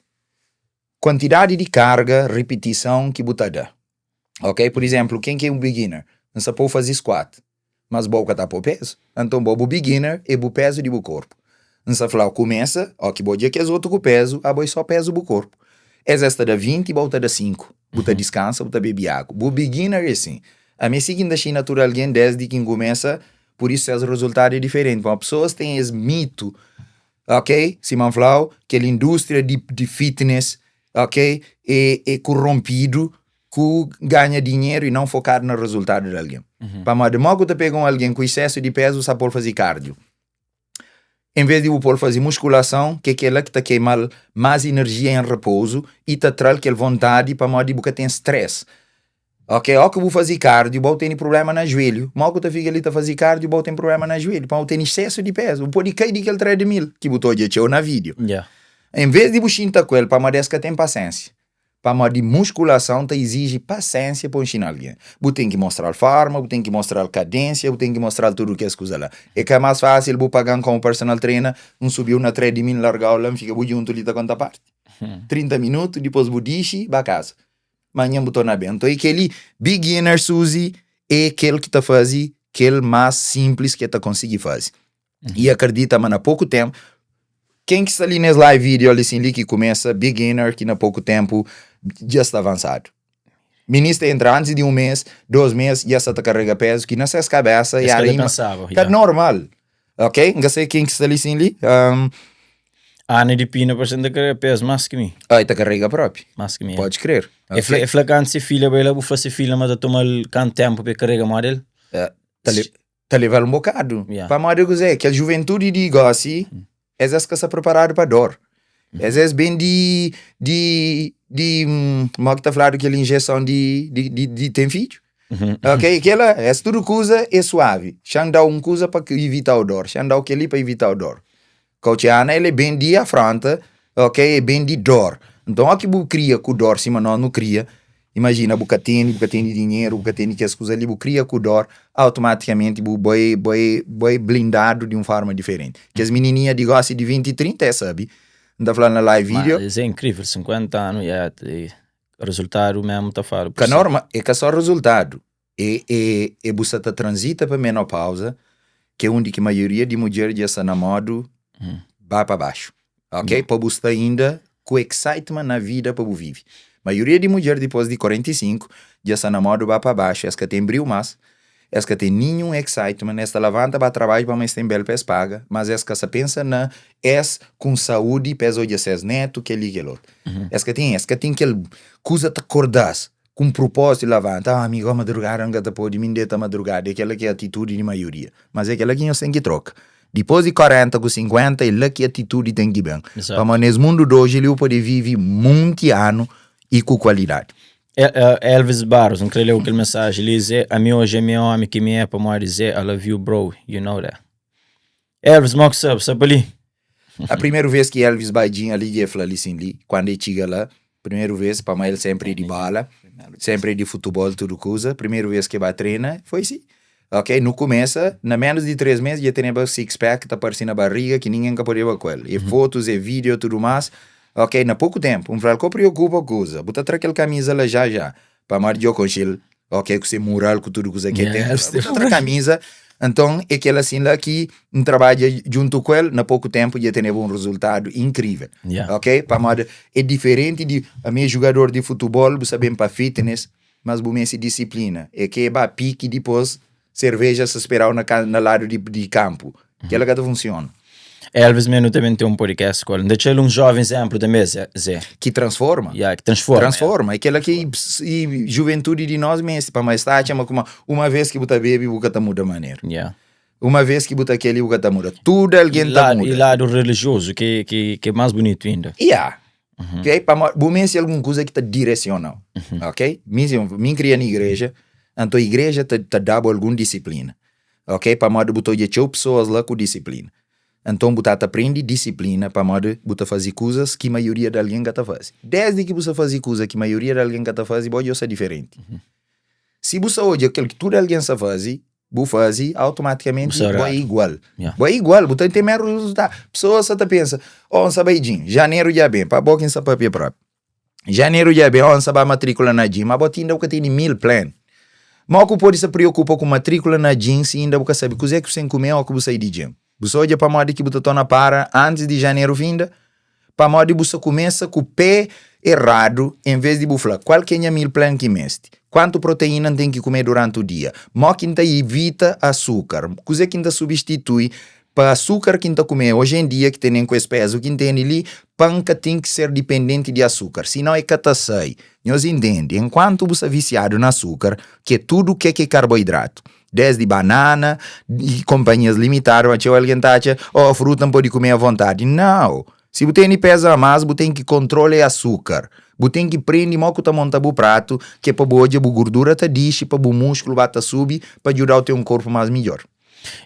kuantidadi di karga, ripitison ki bu ta da. Ok, pur izénplu, ken ki é un beginner? N sta pô-u faze squat, mas bo ka ta pô pezu. Anton, bo bu beginner é bu pezu di bu korpu. N sta fla-u, kumesa, óki bo odja kes otu ku pezu, abo é só pezu bu korpu. Es es ta da 20, bo ta da 5. Bu ta diskansa, bu ta bebe agu. Bu beginner é sin. Ami é si ki N ta xina tudu algen désdi ki N kumesa, pur isu ses rezultadu é diferenti. Pamodi pesoas ten es mitu, ok, sima N fla-u, kel indústria di fitness, ok, é é korompidu ku ganha dinheru i não fokadu na rezultadu di algen. Pamodi mo ku ta pega un algen ku isesu di pezu sa pol fazi kardiu en vez di bu pol fazi muskulason ke kela ki ta keimal mas inerjia en repouzu i ta tral kel vontadi pamodi bu ka ten stress. Ok, ó ki bu faze cardio, bo tene problema na joelho. Mo ku ta fika li ta faze cardio, bo ten problema na joelho. Pamodi bu tene excesso di peso. Bu pode kai di kel treadmill ki bu ta odja txeu na video. Yeah. En vez di bu xinta ku el, pamodi es ka ten pasensia. Pamodi muskulason ta iziji pasensia pa bu nxina algen. Bu ten ki mostra-l forma, bu ten ki mostra-l kadensia, bu ten ki mostra-l tudu kes kuza la. É ka más fásil bu paga-m komu personal trainer, N subi-u na treadmill, N larga-u la, N fika bu djuntu li ta konta parti. 30 minutu, dipôs bu dixi, ba kaza. Manhan bu torna ben. Nton é kel-li, beginner Suzy é kel ki ta faze kel más sinplis ki el ta konsigi faze. E akredita ma na poku ténpu, ken ki sta li nes live video li sin li ki kumesa beginner ki na poku ténpu dja sta avansadu. Minis ta entra antis di un mês, dos mês dja sta ta karega pezu ki na ses kabesa Es ka era ta ima pensaba, ka ya. normal. Ok, N ka sai ken ki sta li sin li. Um, Ana di Pina parse ta karega pezu más ki mi. Ai, ta karega propi. Más ki mi. Podes krer. E fla, e fla kantu se filha bai la, bu fla se filha ma ta toma-l kantu ténpu pa e karega modi el? Eh, ta li, Ta leva-l un bokadu. Yeah. Pamodi kuzê? Kel juventudi di gósi, es es ka sta preparadu pa dor. Es es ben di, di, di, mo ki ta fladu kel injeson di, di, di, di ten fidju. Ok, kela, es tudu kuza é suavi. Xa-m da-u un kuza pa ivita-u dor, xa-m da-u kel-li pa ivita-u dor. Coach Ana el é ben di afronta, ok, é ben di dor. Nton o ki bu kria ku dor sima nos nu kria, imajina bu ka tene, bu ka tene dinheru, bu ka tene kes kuza li, bu kria ku dor, automaticamente bu bai bai bai blindadu di un forma diferenti. Kes minininha di gosi di 20, 30 es sabi, N ta fla na live video. Ma es é inkrivel, 50 anu, yeah, resultadu mesmu ta fala por si. Ka norma, é ka so resultadu. E e e bu sa ta transita pa menopauza ki é undi ki maioria di mudjer dja sta na modu ba pa baxu, ok? Pa bu sta inda ku excitement na vida pa bu vive. Maioria di mudjer dipos di 45 dja sta na modu ba pa baxu, es ka ten briu mas, es ka ten ninhun excitement, es ta lavanta ba trabadju pamodi es ten bel pa es paga, mas es ka sa pensa na es ku saúdi pa es odja ses netu, kel-li kel otu. Es ka ten, es ka ten kel kuza ta korda-s Ku un propózitu lavanta, ah, ami gó madrugada N ka ta pode, mi N deta madrugada. É kel-la ki é atitudi di maioria. Mas é kel-la ki nhos ten ki troka. Dipôs di 40 ku 50, é la ki atitudi ten ki ben. Pamodi nes mundu di oji li, bu pode vive monti anu i ku kualidadi. Elvis Barros, N kre leu kel mensaji li, Zé, ami oji ami é omi ki mi é pamodi Zé, I love you bro, you know that. Elvis, mo ki sabe, sta pa li. A primeru vez ki Elvis bai djinha li dje fla li sin li, kuandu e txiga la, primeru vez, pamodi el sempri é di bola, sempri é di futubol tudu kuza, primeru vez ki e bai trena foi si. Ok, nu kumesa, na menus di 3 mes dje teneba six pack ta parsi na barriga ki ningen ka podeba ku el, e fotus, e video tudu mas, ok, na poku tempu, N fla-l ko priokupa kuza, bu ta tra kel kamiza la ja ja, Pamodi djo konxe-l, ok, ku se mural, ku tudu kuza ki el ten, Yes. bu ta tra kamiza, nton é kel asin la ki N trabadja djuntu ku el, na poku ténpu dja teneba un rezultadu inkrível, Yeah. ok, pamodi é diferenti di ami é jugador di futubol, bu sa ben pa fitness, mas bu meste disiplina, é ke ba piki dipôs Cerveja sa sperau na na ladu di di kampu. Kela ka ta funciona. Elvis mi nu também tem um podcast com ele. N da-l um jovem exemplo também, Zé. Zé. Ki transforma. Yeah, ki transforma. Transforma. É kela ki e juventude di nós meste pa mais ta atxa ma kuma uma vez ki bu ta bebe bu ka ta muda manera. Yeah. Uma vez ki bu ta keli bu ka ta muda. Tudo algen E ta lado, muda. e lado religioso que que que é mais bonito ainda. Yeah. Ok? Pamodi bu meste algun kuza ki ta diresiona-u. Ok? Mi, mi N kria na igreja, anton igreja ta, ta da-bu algun disiplina. Ok? Pamodi bu ta odja txeu pesoas la ku disiplina. Anton bu ta ta prende disiplina pamodi bu ta faze kuzas ki maioria di algen ka ta faze. Désdi ki bu sta faze kuza ki maioria di algen ka ta faze, bo dja sta diferenti. Si bu sta odja kel ki tudu algen sta faze, Bu fazi, automaticamente bo é igual. Yeah. Bo é igual, bu ta ten mesmu resultado. Pessoas sa ta pensa, oh, N sa bai gym, janeru dja ben, pa bo ki N sa papia propi. Janeru dja ben, oh, N sa bai matricula na gym, ma bo ti inda bu ka tene meal plan. Mo ku pode sa preocupa ku matricula na gym si inda bu ka sabi kuze ki bu sen kume o ki bu sai di gym? Bu sa odja pamodi ki bu ta torna para antis di janeru finda? Pamodi bu sta kumesa ku pé eradu en vez di bu fla, Kual ki é nha meal plan ki N meste? Kuantu proteína N ten ki kume duranti u dia? Mo ki N ta ivita asúkar? Kuzê ki N ta substitui pa asúkar ki N ta kume oji en dia ki tene-m ku es pezu ki N tene li pa N ka ten ki ser dipendenti di asúkar? Sinau é ka ta sai. Nhos intende? Enkuantu bu sta visiadu na asúkar, ki é tudu ke ki é karboidratu, Desdi banana i konpanhias limitadu, ma txeu algen ta atxa, oh, fruta N pode kume avontadi. Nau! Si bu tene pezu a mas, bu ten ki kontrola e asukar. Bu ten ki prende mo ku ta monta bu pratu, ki é pa bu odja bu gordura ta dixi, pa bu muskulu ba ta subi, pa djuda-u ten un korpu más midjór.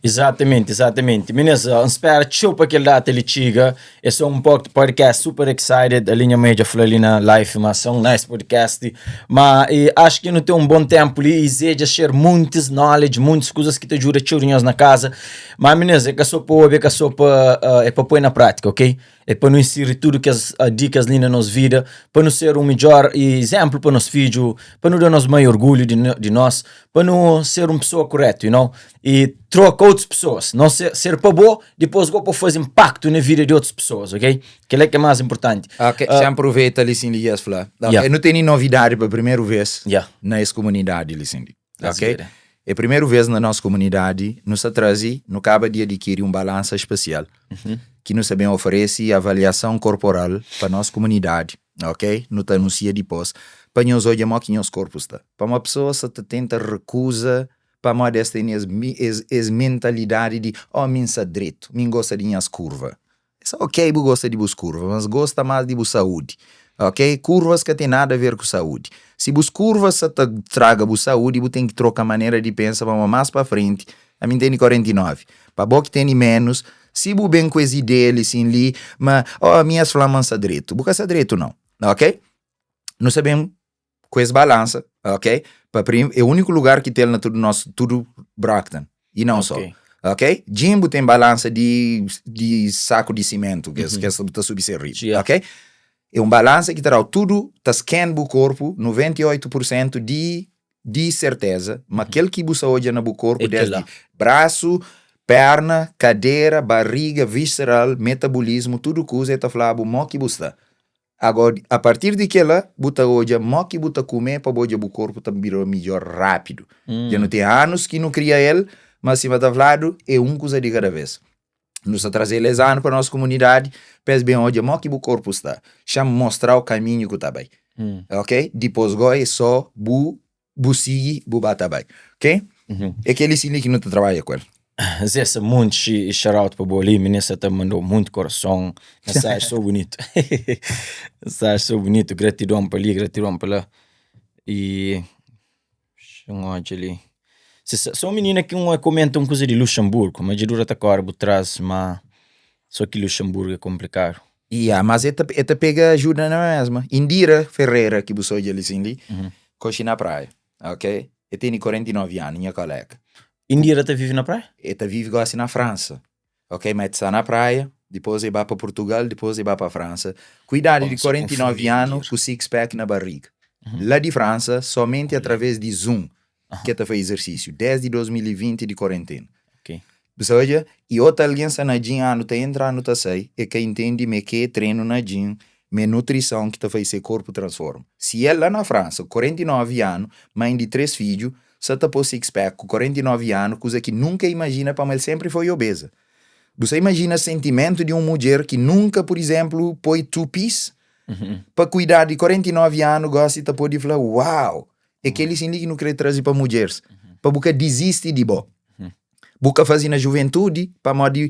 Exatamente, exatamente. Minis, N spera txeu pa kel data li txiga. Es é un podcast super excited. Ali nha mãe dja fla li na live ma se un nice podcast. Ma e acho ki nu ten un bon tempu li e Zé dja share muntis knowledge, muntis kuzas ki ta djuda txeu di nhos na kaza. Ma minis, é ka so pa obi, é ka so pa, é pa poi na prátika, ok? É pa nu insiri tudu kes dikas li na nos vida, pa nu ser un midjór izénplu pa nos fidju, pa nu da nos mai orgulhu di nos, pa nu ser un pesoa kurétu, you know, i troka otus pesoas, não ser, ser pa bo, dipôs go pa faze inpaktu na vida di otus pesoas, ok? Kel-la ki é más inportanti. Ok, xa aproveita li sin li dja es fla. Ok, Yeah. nu tene novidadi pa primeru vês Yeah. na es komunidadi li sin li. Let's Ok? get it. É primeru vês na nos komunidadi nu sta traze, nu kaba di adikiri un balansa spesial ki nu sta ben oferese avaliason korporal pa nos komunidadi, ok? Nu ta anunsia dipôs pa nhos odja mo ki nhos korpu sta. Pamodi pesoas sa ta tenta rekuza pamodi es tene es es es mentalidadi di, oh mi N sta dretu, mi N gosta di nhas kurva. Sta ok bu gosta di bus kurva, mas gosta mas di bu saúdi, ok? Kurvas ka ten nada a ver ku saúdi. Si bus kurvas sa ta straga bu saúdi, bu ten ki troka manera di pensa pamodi mas pa frenti, ami N tene 49, pa bo ki tene menus, si bu ben ku es ideia li sin li, ma oh ami es fla ma N sta dretu, bu ka sta dretu nau, ok? Nu sta ben ku es balansa, ok? Pa prim, é úniku lugar ki ten na tudu nos, tudu Brockton, e não só. Ok. Ok? Jimbo tem balansa di, di saku di simentu, ki es, ki es ta subi ser riba, Yeah. ok? É un balansa ki ta dau tudu, ta scan bu korpu, 98% di, di serteza, ma kel ki bu sa odja na bu korpu, É desdi kel-la. brasu, perna, kadera, barriga, visceral, metabolismu, tudu kuza, el ta fla-bu mo ki bu sta. Agora, a partir di kela, bu ta odja mo ki bu ta kume pa bu odja bu korpu ta bira midjor rápidu. Dja nu ten anus ki nu kria el, ma sima ta fladu, é un kuza di kada vez. Nu sta traze-l es anu pa nos kumunidadi pa es ben odja mo ki bu korpu sta. Xa-m mostra-u kaminhu ku ta bai. Ok? Dipôs go é só bu bu sigi bu ba ta bai ok é kel si li ki nu ta trabadja ku el. Zé sa munti shout out pa bo li minista ta mandou munti coração mensagem so bonito mensagem so bonito gratidon pa li gratidon pa la e xa-m odja li so minina ki un comenta un kuza di Luxemburgo ma dja dura ta kore bu tras ma so ki Luxemburgo é complicado. Ya, mas e ta e ta pega ajuda na mesma. Indira Ferreira ki bu sa odja li sin li, koxi na praia, ok? E tene 49 anu, nha kolega. Indira ta vive na praia? E ta vive gosi na Fransa, ok? Ma e ta sta na praia, dipôs e ba pa Portugal, dipôs e ba pa Fransa. Ku idadi di 49 anu, ku six pack na barriga. La di Fransa, somenti através di Zoom ki e ta faze izersísiu, desdi 2020 di korentena. Ok. Bu sa odja? I otu algen sta na gym anu ta entra anu ta sai, e ka intendi ma e ke trenu na gym, ma e nutrison ki ta faze se korpu transforma. Si el la na Fransa ku 49 anu, mãe di 3 fidju, sa ta po six pack ku 49 anu, kuza ki nunka e imajina pamo el senpri foi obeza. Bu sa imajina sentimentu di un mudjer ki nunka pur izenplu poi two piece pa ku idadi di 49 anu gosi ta podi fla uau! É kel li sin li ki nu kre traze pa mudjeris, pa bu ka dizisti di bo. Bu ka faze na juventudi pamodi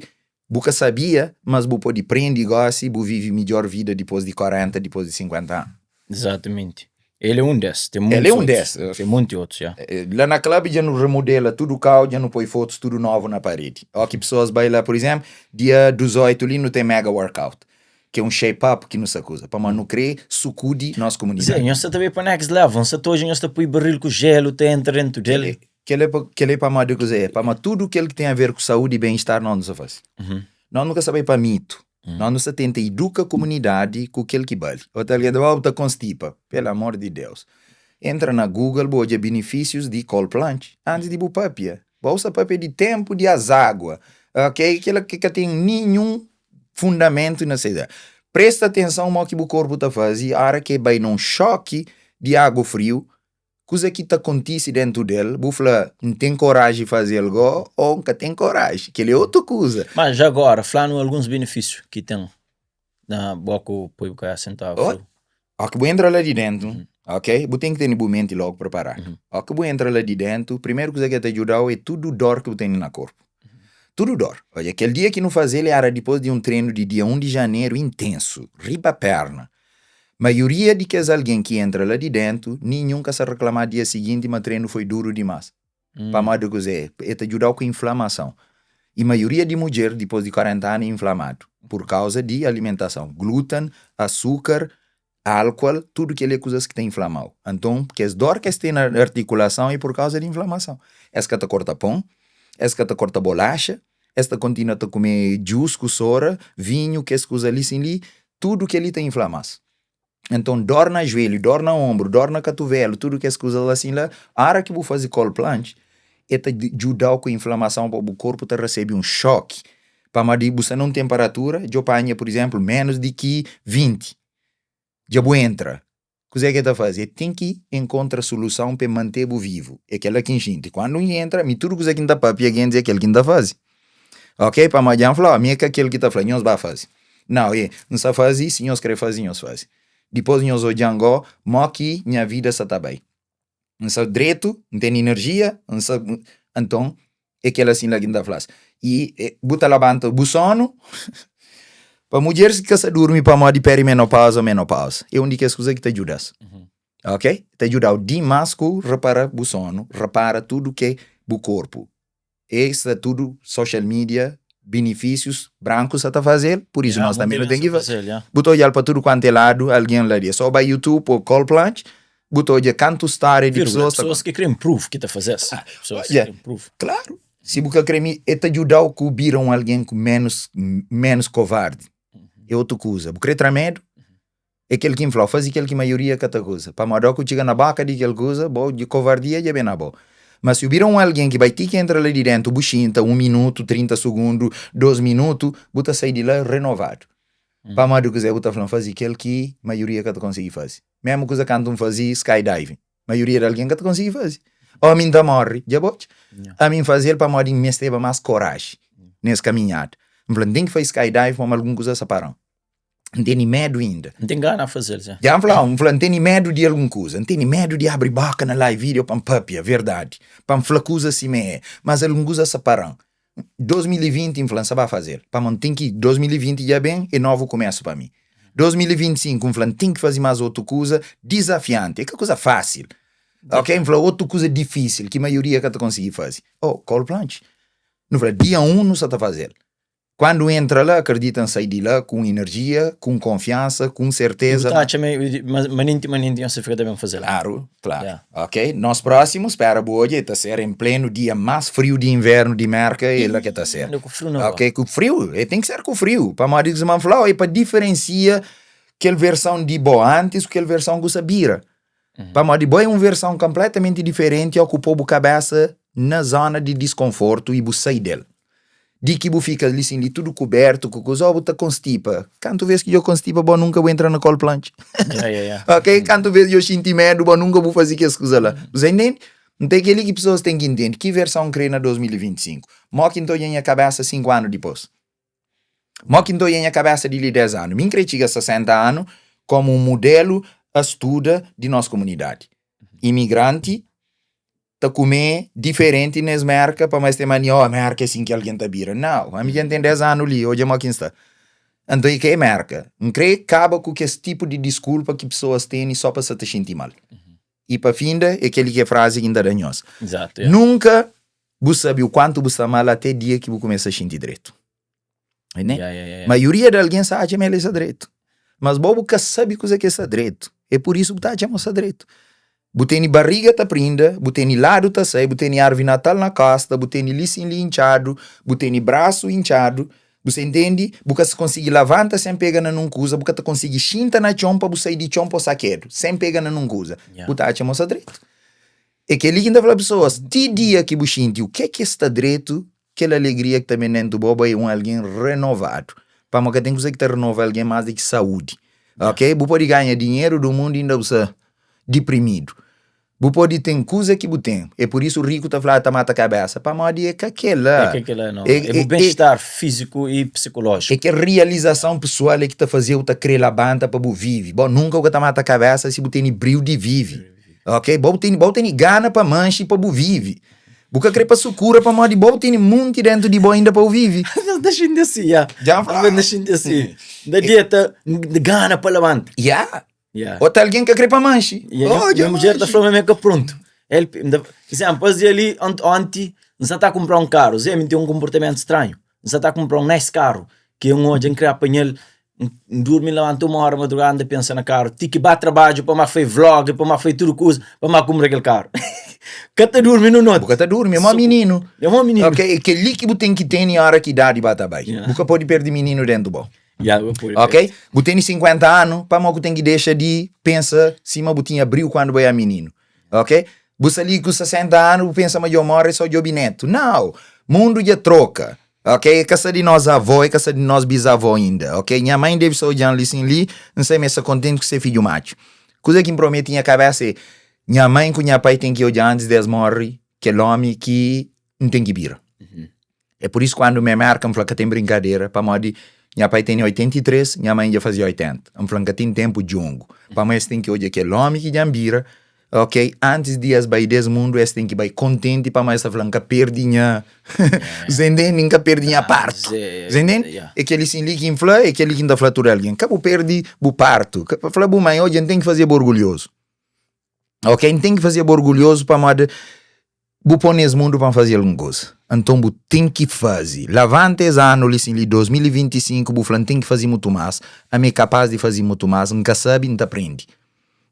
bu ka sabia, mas bu pode prende gosi, bu vive midjor vida dipôs di 40, dipôs di 50 anu. Exatamente. El é un des. Ten El é muntis un otus. des. Ten munti otus, ya. La na club dja nu remodela tudu kau, dja nu poi fotus tudu novu na paredi. Ó ki pesoas bai la, pur izénplu, dia 18 li nu ten mega workout. Ki é un shape up ki nu sa kuza, pamodi nu kre sukudi nos Zé, komunidadi. nhos sa ta bai pa next level, nsa ta odja nhos ta poi baril ku jelu ta entra dentu del. Kel é pa, kel é pamodi kuzê? Pamodi tudu kel ki ten a ver ku saúdi i ben-estar nós nu sa fase. Nós nu ka sa bai pa mitu, nós nu sa tenta iduka komunidadi ku kel ki bali. Otu algen ta fla, oh bu ta konstipa. Pelo amor di Deus. Entra na Google bu odja benefísius di cold plunge antis di bu papia. Bo sta papia di tenpu di azágua, ok? Kel ki ka ten ninhun fundamentu na se ideia. Presta atenson mo ki bu korpu ta faze ora ki e bai na un xoki di agu friu, kuza ki ta kontise dentu del, bu fla, N ten koraji faze-l go o N ka ten koraji. Kel-li é otu kuza. Ma já agora, fla-nu alguns benefísiu ki ten na bo ku poi bu kabesa dentu agu friu. Ó ki bu entra la di dentu, ok, bu ten ki tene bu menti logu preparadu. Ó ki bu entra la di dentu, primeru kuza ki ta djudau é tudu dor ki bu tene na korpu. Tudu dor. Odja, kel dia ki nu faze-l éra dipôs di un trenu di dia 1 di janeru intensu, riba perna. Maioria di kes algen ki entra la di dentu, ninhun ka sa reklama dia siginti ma trenu foi duru dimas. Pamodi kuzê? E ta djuda-u ku inflamason. I maioria di mudjer dipôs di 40 anu é inflamadu pur kauza di alimentason, gluten, asukar, álkual, tudu kel-li é kuzas ki ta inflama-u. Anton, kes dór ki es ten na artikulason é pur kauza di inflamason. Es ka ta korta pon, es ka ta korta bolaxa, es ta kontinua ta kume djus ku sora, vinhu, kes kuza li sin li, tudu kel-li ta inflama-s. Anton, dór na juelhu, dór na onbru, dór na katuvelu, tudu kes kuza la sin la, óra ki bu faze cold plunge, e ta djuda-u ku inflamason pa bu korpu ta resebe un xoki. Pamodi bu sta na un tenperatura, dja bu panha, pur izénplu, ménus di ki 20, dja bu entra. Kuzê ki el ta faze? El ten ki enkontra soluson pa el mante-bu vivu. É kel-la ki N xinti. Kandu N entra, mi tudu kuza ki N ta pâpia gentis é kel ki N ta faze. Ok? Pamodi dja N fla, mi é ka kel ki ta fla, nhos ba faze. Nau, é, N sta faze, si nhos krê faze, nhos faze. Dipôs nhos odja-m gó mó ki nha vida sta ta bai. N sta dretu, N ten inerjia, N sta. Anton, é kel asin la ki N ta fla-s. I bu ta labanta bu sonu. Pa mudjeris ki ka sa durmi pamodi perimenopauza o menopauza, é un di kes kuza ki ta djuda-s. Ok? Ta djuda-u dimas ku repara bu sonu, repara tudu ke bu korpu. E sta tudu social media, benefísius, branku sa ta faze-l, pur isu nos tanbe nu ten ki faze. Bu ta odja-l pa tudu kuantu é ladu, algen la di. É sô bai YouTube pô cold plunge, bu ta odja kantu stória di pesoas ta. Pesoas ki krê improve ki ta faze-s. Pesoas ki krê improve. Klaru. Si bu ka krê mi, e ta djuda-u ku bira un algen ku ménus, ménus kovardi. É otu kuza. Bu krê tra medu? É kel ki N fla-u, faze kel ki maioria ka ta kuza. Pamodi óki bu txiga na bóka di kel kuza, bo di kovardia dja ben na bo. Ma si bu bira un algen ki bai ti ki entra la di déntu, bu xinta un minutu, 30 sugundu, dôs minutu, bu ta sai di la renovadu. Pamodi kuzê? Bu ta fla, N faze kel ki maioria ka ta konsigi faze. Mésmu kuza kantu N faze skydiving. Maioria di algen ka ta konsigi faze. Ô ami N ta móre, dja bo odja? Ami N faze-l pamodi N mesteba más koraji nes kaminhada. N fla, N ten ki faze skydiving pamodi algun kuza sa para-m. N tene medu inda. N ten gana faze-l, ja. Dja N fla, N fla, N tene medu di algun kuza. N tene medu di abri boka na live video pa N papia verdadi, pa N fla kuza sima é. Mas algun kuza separa-m. 2020 N fla, N sa ba faze-l. Pamodi N ten ki, 2020 dja ben, é novu kumesu pa mi. 2025 N fla, N ten ki faze más otu kuza dizafianti. É ka kuza fásil. Ok? N fla, otu kuza difísil ki maioria ka ta konsigi faze. Oh, cold plunge. Nu fla, dia 1 nu sa ta faze-l. Kuandu entra la, akredita N sai di la ku un inerjia, ku un konfiansa, ku un serteza. Bu ta atxa ma manenti manenti nhos ta fika ta ben faze-l? Klaru, klaru. Ok, nos prósimu, spera bu odja, e ta ser en plenu dia más friu di invernu di Merka, e la ke ta ser. Ku friu na Ok, ku friu, e ten ki ser ku friu, pamodi sima N fla-u, e pa diferensia kel verson di bo antis ku kel verson ku sa bira. Pamodi bo é un verson konpletamenti diferenti ó ku pô bu kabésa na zóna di diskonfortu i bu sai del. Di ki bu fika li sin li tudu kubertu ku kuza, ó bu ta konstipa. Kantu vez ki djo konstipa bo nunka bu entra na cold plunge. Ya, ya, ya. Ok? Kantu vez djo xinti medu bo nunka bu faze kes kuza la. Bu sa intende? Nta é kel-li ki pesoas ten ki intende. Ki verson N kre na 2025? Mó ki N ta odja nha kabésa 5 anu dipôs? Mó ki N ta odja nha kabésa di li 10 anu? Mi N kre txiga 60 anu kómu un mudelu a studa di nos komunidadi. Imigranti ta kume diferenti nes Mérka pamodi es ten mania, oh, Mérka é sin ki algen ta bira. Nau, ami dja N ten 10 anu li, odja mó ki N sta. Anton i ka é Mérka. N kre kaba ku kes tipu di diskulpa ki pesoas tene só pa sa ta xinti mal. I pa finda, é kel-li ki é frazi ki N ta da nhos. Exato, yeah. Nunka bu sabe o kuantu bu sta mal até dia ki bu kumesa xinti dretu. Né? Yeah, yeah, yeah. Maioria di algen sa atxa ma el sta dretu. Mas bo bu ka sabe kuza ki sta dretu. É pur isu bu ta atxa ma sta dretu. Bu tene barriga ta prinda, bu tene ladu ta sai, bu tene arvi natal na kosta, bu tene li sin li intxadu, bu tene brasu intxadu, bu sa intende? Bu ka sa konsigi lavanta sen pega na nun kuza, bu ka ta konsigi xinta na txon pa bu sai di txon pa bu sakedu sen pega na nun kuza. Yeah. Bu ta atxa ma sta dretu. É kel-li ki N ta fla pesoas, ti dia ki bu xinti u ke ki sta dretu, kel alegria ki ta ben dentu bo, bo é un algen renovadu. Pamodi ka ten kuza ki ta renova algen más di ki saúdi. Ok? Bu pode ganha dinheru du mundu inda bu sta diprimidu. Bu pode ten kuza ki bu ten. É pur isu riku ta fla ta mata kabésa, pamodi é ka kel-la. É ka kel-la, nau. É bu ben-estar fíziku i psikolójiku. É kel realizason pesoal é ki ta faze-u ta kre labanta pa bu vive. Bo nunka bu ka ta mata kabésa si bu tene briu di vive. Ok, bo teni, bo teni gana pa manxi pa bu vivi. Bu ka kre pa sukura pamodi bo teni munti dentu di bo inda pa bu vivi. Às ta xinti asi, ya. Dja N fla. Às ta xinti asi. N ta deta, N gana pa labanta. Ya. Yeah. Otu algen ka kre pa manxi. Yeah, Oh, dja nha mudjer ta manxi. fla ma mi é ka prontu. El, N ta, izénplu, es dia li, ont, onti, N sa ta kunpra un karu. Zé, mi ten un konportamentu stranhu. N sa ta kunpra un nice karu ki N odja, N kre apanha-l. N, N durmi, N labanta uma óra madrugada, N ta pensa na karu. Ti ki ba trabadju pa ma fai vlog, pa ma fai tudu kuza, pa ma kunpra kel karu. Ka ta durmi nu noti. Bu ka ta durmi, é mó So, mininu. é mó mininu. Ok, é kel-li ki bu ten ki tene óra ki idadi ba ta bai. Yeah. Bu ka pode perde mininu déntu bo. Yeah, bu pode Ok? perde. Bu tene 50 anu, pamodi ku ten ki dexa di pensa sima bu tinha briu kandu bu era mininu. Ok? Bu sta li ku 60 anu, bu pensa ma dja bu morre so djobi netu. Nau! Mundu dja troka. Ok? E ka sta di nos avó, e ka sta di nos bizavó inda. Ok? Nha mãe debe sta odjan li sin li, N sai ma e sta kontenti ku se fidju matxu. Kuza ki N prometi nha kabesa é, nha mãe ku nha pai ten ki odja antis di es morre kel omi ki N ten ki bira. É pur isu kandu mi é Merka, N fla ka ten brinkadera, pamodi nha pai tene 83, nha mãe dja faze 80. N fla N ka ten tenpu djongu, pamodi es ten ki odja kel omi ki dja N bira, ok, antis di es bai des mundu, es ten ki bai kontenti pamodi es ta fla N ka perdi nha, Zé ntende? N ka perdi nha partu, Zé ntende? É kel sin li ki N fla, é kel li ki N ta fla tudu algen, ka bu perdi bu partu, ka fla bu mãe, odja N ten ki faze-bu orgulhozu, ok, N ten ki faze-bu orgulhozu pamodi Bu pô nes mundu pa N faze algun kuza Anton bu ten ki faze Lavanta es anu li sin li 2025 Bu fla N ten ki faze mutu más Ami é kapaz di faze mutu más N ka sabe N ta prende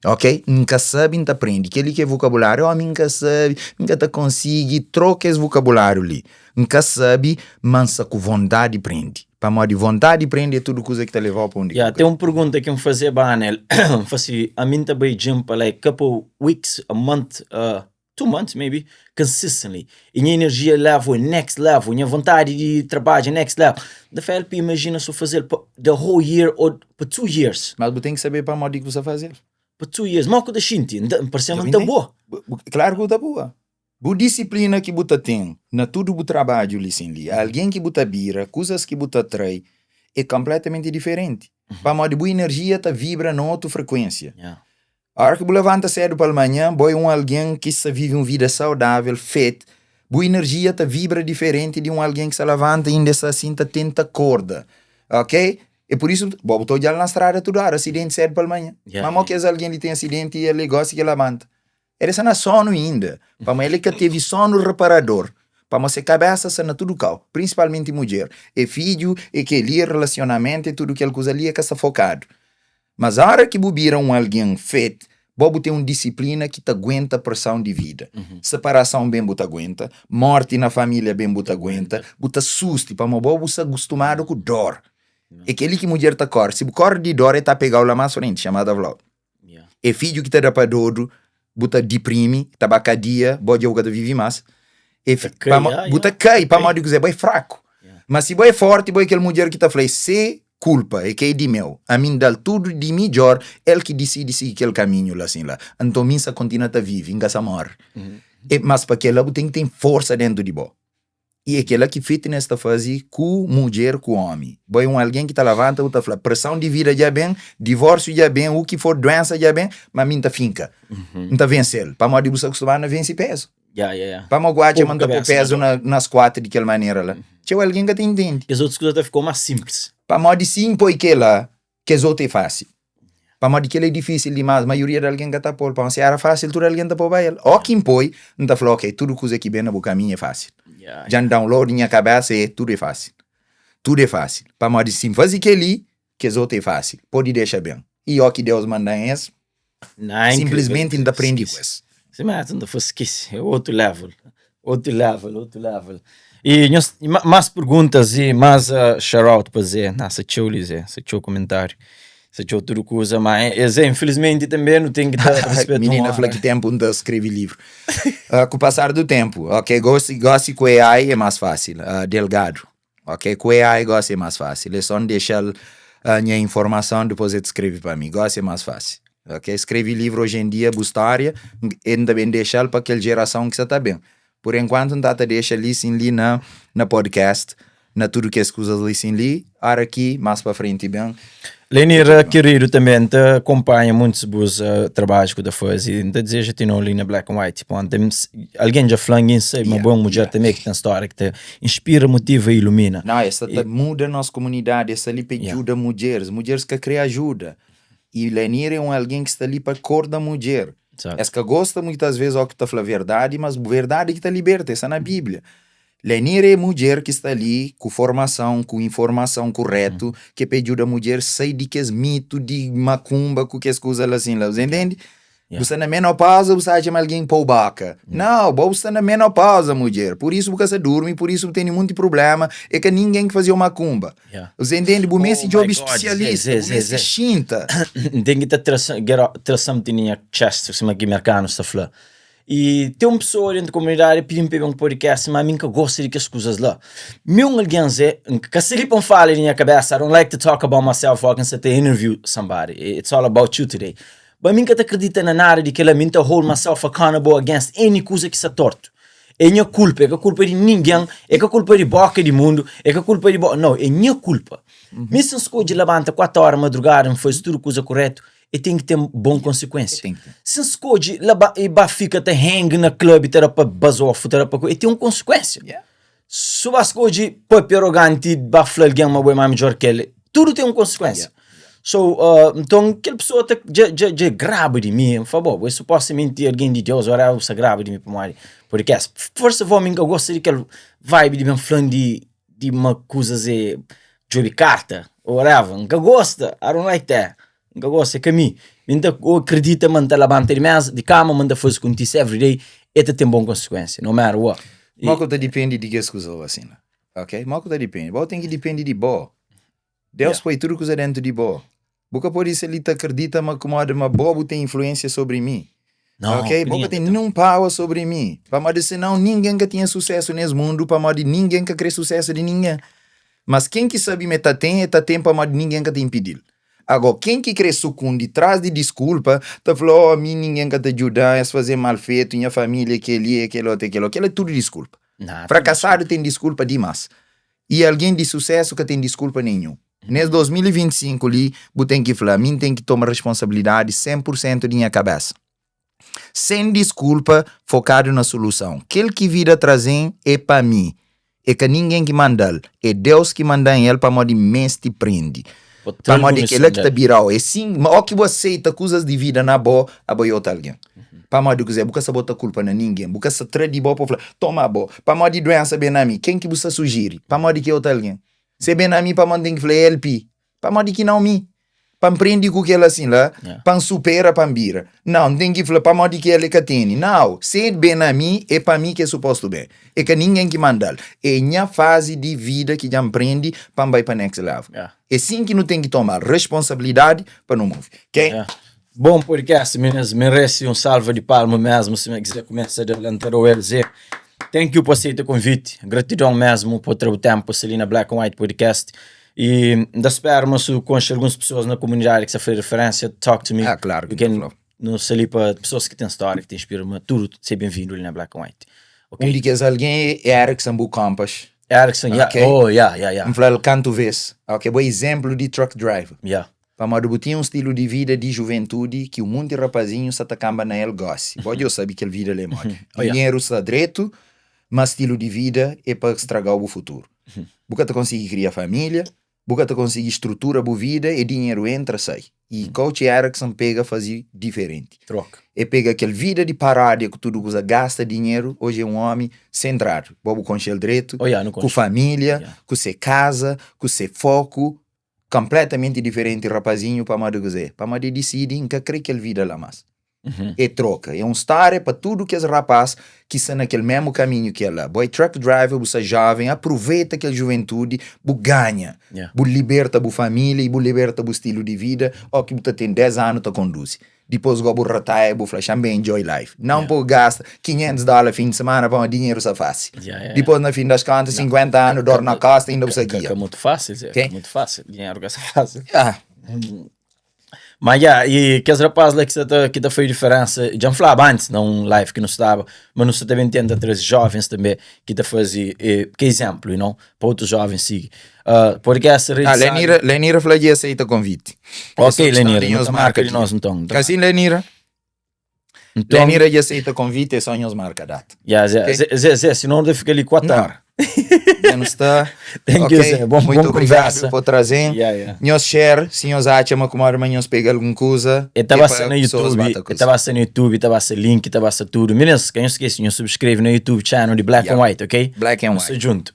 Ok N ka sabe N ta prende Kel-li ki é vokabuláriu Oh mi N ka sabe N ka ta konsigi Troka es vokabuláriu li N ka sabe Ma N sta ku vontadi prende Pamodi vontadi prende é tudu kuza ki ta leva-u pa undi ki Ya, bu ten kre. un pergunta ki N fazeba Anel N fla si, ami N ta bai gym pa like couple weeks, a month, uh, 2 months maybe, consistently e nha energia level é next level, nha vontadi di trabadja é next level. N ta fla el pa imagina si bu fazel pa the whole year ou pa 2 years. Mas bu ten ki sabe pamodi ki bu sta fazel. Pa 2 years, modi ku ta xinti? N ta, parse-m ma N ta boa. Klaru ki bu ta boa. Bu disiplina ki bu ta ten na tudu bu trabadju li sin li, algen ki bu ta bira, kuzas ki bu ta trai é konpletamenti diferenti. Pamodi bu enerjia ta vibra na otu frekuensia. Óra ki bu lavanta sédu palmanhan, bo é un algen ki sta vive un vida saudável, fit, bu inerjia ta vibra diferenti di un algen ki sta lavanta inda sta asin ta tenta korda, ok? É pur isu, bo bu ta odjal na strada tudu óra, asidenti sédu palmanhan. Yeah, Ma mo ki es algen li ten asidenti i el é gósi ki el labanta? El sta na sónu inda, pamodi el ka tevi sónu reparador, pamodi se kabésa sta na tudu kau, prinsipalmenti mudjer, é fidju, é kel-li, é relasionamentu, é tudu kel kuza li, el ka sta fokadu. Mas óra ki bu bira un algen fet, bo bu ten un disiplina ki ta aguenta preson di vida. Separason ben bu ta aguenta, morti na família ben bu ta aguenta, bu ta susti pamodi bo bu sta gustumadu ku dor. É kel-li ki mudjer ta kóre. Si bu kóre di dor, el ta pega-u la más frenti, xamada vlog. É fidju ki ta da pa dodu, bu ta diprimi, ta ba kadia, bo dja bu ka ta vivi más. É Ta kai, pamo, ya, bu ta ya, kai ta kai. pamodi kuzê? Bo é fraku. Ya. Ma si bo é forti, bo é kel mudjer ki ta fla, é se kulpa, é ka é di meu. Ami N da-l tudu di midjor, el ki disidi sigi kel kaminhu la sin la. Anton mi N sa kontinua ta vivi, N ka sa móre. É, mas pa kel-la bu ten ki ten forsa déntu di bo. I é kel-la ki fitness ta faze ku mudjer ku ómi. Bo é un algen ki ta lavanta, bu ta fla, preson di vida dja ben, divórsiu dja ben, u ki for, duénsa dja ben, ma mi N ta finka, N ta vense-l. Pamodi bu sta kustumadu na vense pézu. Ya, ya, ya. Pamodi bu atxa Pô ma N ta pô kabésa na pézu dór. na, na squat di kel manera la? Txeu algen ka ta intende. Kes otus kuza ta fika más sinplis. Pamodi si N poi kel-la, kes otu é fásil. Pamodi kel-la é difísil dimás, maioria di algen ka ta pô-l. Pamodi si éra fásil, tudu algen ta poba el. Óki N poi, N ta fla, ok, tudu kuza ki ben na bu kaminhu é fásil. Dja N download nha kabésa é tudu é fásil. Tudu é fásil. Pamodi si N faze kel-li, kes otu é fásil. Pode dexa ben. I óki Deus manda-m es, Nah, é incrível. simplesmenti N ta prende ku es. Si ma N ta fla skese, é otu level, otu level, otu level. E nhos, e ma- más perguntas e más uh, shout out pa Zé. Nah, sa txeu li Zé, sa txeu komentáriu, sa txeu tudu kuza, ma é, é Zé, infelizmenti tanbê nu ten ki ta respeita un Minina fla óra. ki ténpu N ta skrebe livru. Ah, ku pasar du ténpu, ok, gosi, gosi ku AI é más fásil. Ah, Delgado, Ok, ku AI gosi é más fásil, é só N dexa-l nha informason dipôs el skrebe pa mi, gosi é más fásil. Ok, skrebe livru oji en dia, bu stória, N ta ben dexa-l pa kel jerason ki sa ta ben. Pur enkuantu N ta ta dexa li sin li na na podcast, na tudu kes kuzas li sin li, óra ki más pa frenti ben. Lenir, keridu, tanbe N ta konpanha muntus bus trabadju ku ta faze, N ta dizeja ti nou li na Black and White, tipo, N algen dja fla-m i N sabe ma bo é un mudjer tanbe ki ten stória ki ta inspira, motiva i ilumina. Nau, es sta ta muda nos komunidadi, es sta li pa djuda mudjeris, mudjeris ka kre ajuda. I Lenira é un algen ki sta li pa korda mudjer. Exato. Es ka gosta muitas ves ó ki ta fla verdadi, mas verdadi ki ta liberta, e sta na Bíblia. Lenira é mudjer ki sta li ku formason, ku informason kuretu, ki é pa e djuda mudjer sai di kes mitu di makumba ku kes kuza la sin la. Bu intende? Yeah. Bu sta na menopauza, bu sta atxa ma algen pou boka. Nau, bo bu sta na menopauza, mudjer. Pur isu bu ka sa durmi, pur isu bu tene munti prubléma. É ka ningen ki faze-u makumba. Yeah. Bu intende? Bu meste Oh djobe my God, spesialista, Zé, bu Zé, meste Zé. xinta. N ten ki ta tra, get out, tra something in your chest, sima ki merkanus ta fla. I ten un pesoa dentu komunidadi pidi-m pa e ben ku podcast, ma ami N ka gosta di kes kuzas la. Mi un algen Zé, N ka sta li pa N fala di nha kabesa, I don't like to talk about myself or N sta ta interview somebody, it's all about you today. Ba mi N ka ta kridita na nada di kel-la, mi N ta hold myself accountable against any kuza ki sta tortu. É nha kulpa, é ka kulpa di ningen, é ka kulpa di boka di mundu, é ka kulpa di bo, nau, é nha kulpa. Mi si N skodje labanta 4 ora madrugada, N faze tudu kuza kuretu, e ten ki ten bon konsekuensia. Ten ki ten. Si N skodje la ba, e ba fika ta hang na club, ta da pa bazofu, ta da pa, e ten un konsekuensia. Yeah. Su ba skodje papia aroganti, ba fla algen ma bo é más midjor ki el, tudu ten un konsekuensia. Yeah. So, uh, nton kel pessoa ta, dja, dja, dja graba di mi, N fla, bo, bo é supostamenti algen di Deus, ora bu sta graba di mi pamodi podcast. First of all, mi N ka gosta di kel vibe di ben fla-m di di ma kuzas é djobe karta or whatever, N ka gosta, I don't like that. N ka gosta, é ka mi. Mi N ta akredita ma N ta labanta di mesa, di kama, ma N ta faze kontise everyday, e ta ten bon konsekuensia, no matter what. Mo ku ta dipende di kes kuza la asina, ok? Mo ku ta dipende? Bo ten ki dipende di bo. Deus Yeah. poi tudu kuza dentu di bo. Bu ka pode ser li ta akredita ma kumodi ma bo bu ten influensia sobri mi. Não, Ok? Bo ka ninguém ten tem. ninhun power sobri mi. Pamodi senão ningen ka tinha susesu nes mundu, pamodi ningen ka kre susesu di ningen. Mas ken ki sabe ma e ta ten, e ta ten pamodi ningen ka ta inpidi-l. Ago, ken ki kre sukundi tras di diskulpa, ta fla, oh, mi ningen ka ta djuda-m, es faze-m mal fetu, nha familia é kel-li, é kel otu, é kel otu. Kel-la é tudu diskulpa. Nah, tudu Frakasadu ten diskulpa dimas. I algen di susesu ka ten diskulpa nenhun. Nes 2025 li, bu ten ki fla, mi N ten ki toma responsabilidadi 100 pur sentu di nha kabesa. Sen diskulpa, fokadu na soluson. Kel ki vida traze-m é pa mi. É ka ningen ki manda-l, é Deus ki manda-m el pamodi N meste prende. Pamodi kel-la ki ta bira-u. É sin, ma óki bu aseita kuzas di vida na bo, abo é otu algen. Pamodi kuzê? Bu ka sta bota kulpa na ningen. Bu ka sta tra di bo pa bu fla, Toma bo. Pamodi duénsa ben na mi, ken ki bu sta sujiri? Pamodi ki é otu algen? Si é ben na mi, pamodi N ten ki fla, É LP. Pamodi ki nau mi? Pa N prende ku kel asin la, pa N supera, pa N bira. Nau, N ten ki fla pamodi ki el e ka tene. Nau, se el ben na mi, e pa mi ki e supostu ben. E ka ningen ki manda-l. E nha fazi di vida ki dja N prende pa N bai pa next level. E sin ki nu ten ki toma responsabilidadi pa nu move. Ok? Bom podcast minis, merece um salva di palma mesmo, si me quiser começa da lantador LZ. Thank you pa aceita convite, gratidão mesmo pa tra bu tempo pa sta li na Black and White Podcast. E N ta spera ma su konxe alguns pessoas na komunidadi ki sa fai referência, talk to me. Ah, claro We ki can, no fla. no sta li pa pessoas ki ten storia, ki ta inspira, ma tudu ser benvindu li na Black and White. Ok? Un di kes algen é Erickson bu compas. Erickson, yeah. Ok. Oh, yeah, yeah, yeah. N fla-l kantu vez, ok, bo é izénplu di truck driver. Yeah. Pamodi bu tinha un stilu di vida di juventudi ki un munti rapazinhu sa ta kanba na el gosi. Bo dja sabe kel vida li é modi. Oh, yeah. Dinheru sta dretu, ma stilu di vida é pa straga-u bu futuru. Bu ka ta konsigi kria família, bu ka ta konsigi strutura bu vida, e dinheru entra, sai. E Coach Erickson pega faze diferenti. Troka. E pega kel vida di paródia ku tudu kuza, gasta dinheru, oji é un omi sentradu. Bo bu konxe-l dretu, Oh, yeah, nu ku konxe. família, Yeah. ku se kaza, ku se foku, konpletamenti diferenti rapazinhu pamodi kuzê? Pamodi e disidi N ka kre kel vida la más. E troka. É un stória pa tudu kes rapaz ki sta na kel mésmu kaminhu ki el la. Bo é truck driver, bu sta jóven, aproveita kel juventudi, bu ganha. Bu liberta bu família i bu liberta bu stilu di vida óki bu ta ten 10 anu ta konduzi. Dipôs gó bu retire, bu fla, xa-m ben enjoy life. Nau pa bu gasta 500 dóla fin di simana pamodi dinheru sta fásil. Dipôs na fin das kontas, 50 anu, dor na kosta, inda bu sta gia. Ka mutu fásil, Zé. Ka mutu fásil. Dinheru ka sta fásil. Ma ya, e kes rapaz la ki sa ta, ki ta fai diferensa, dja N flaba antis na un live ki nu staba, ma nu sta ta ben tenta traze jovens tanbe ki ta faze, ke izénplu, you know, pa otus jovens sigi. Uh, podcast Rede Ah, Sabe. Lenira, Lenira fla dja aceita konviti. Ok, É só questão Lenira, di nu nhos ta marka marka di dia. nos nton. Nu ta Ka sin, Lenira? Nton, Lenira dja aceita konviti, é só nhos marka data. ya, Zé, Ok? Zé, Zé, Zé, sinon nu ta fika li 4 Não. ora. Dja nu sta. Thank you, Zé. Bom, Muito bom obrigado conversa. por trazer. Yeah, yeah. Nhos share, se nhos acha ma kumodi ma nhos pega algum kuza. E ta é basa pa na pessoas YouTube, bata e kuza. ta basa na YouTube, ta basa link, ta basa tudo. Meninas, ka nhos skese, nhos subscreve na YouTube channel di Black Yeah. and White, ok? Black and Nu sta White. djuntu.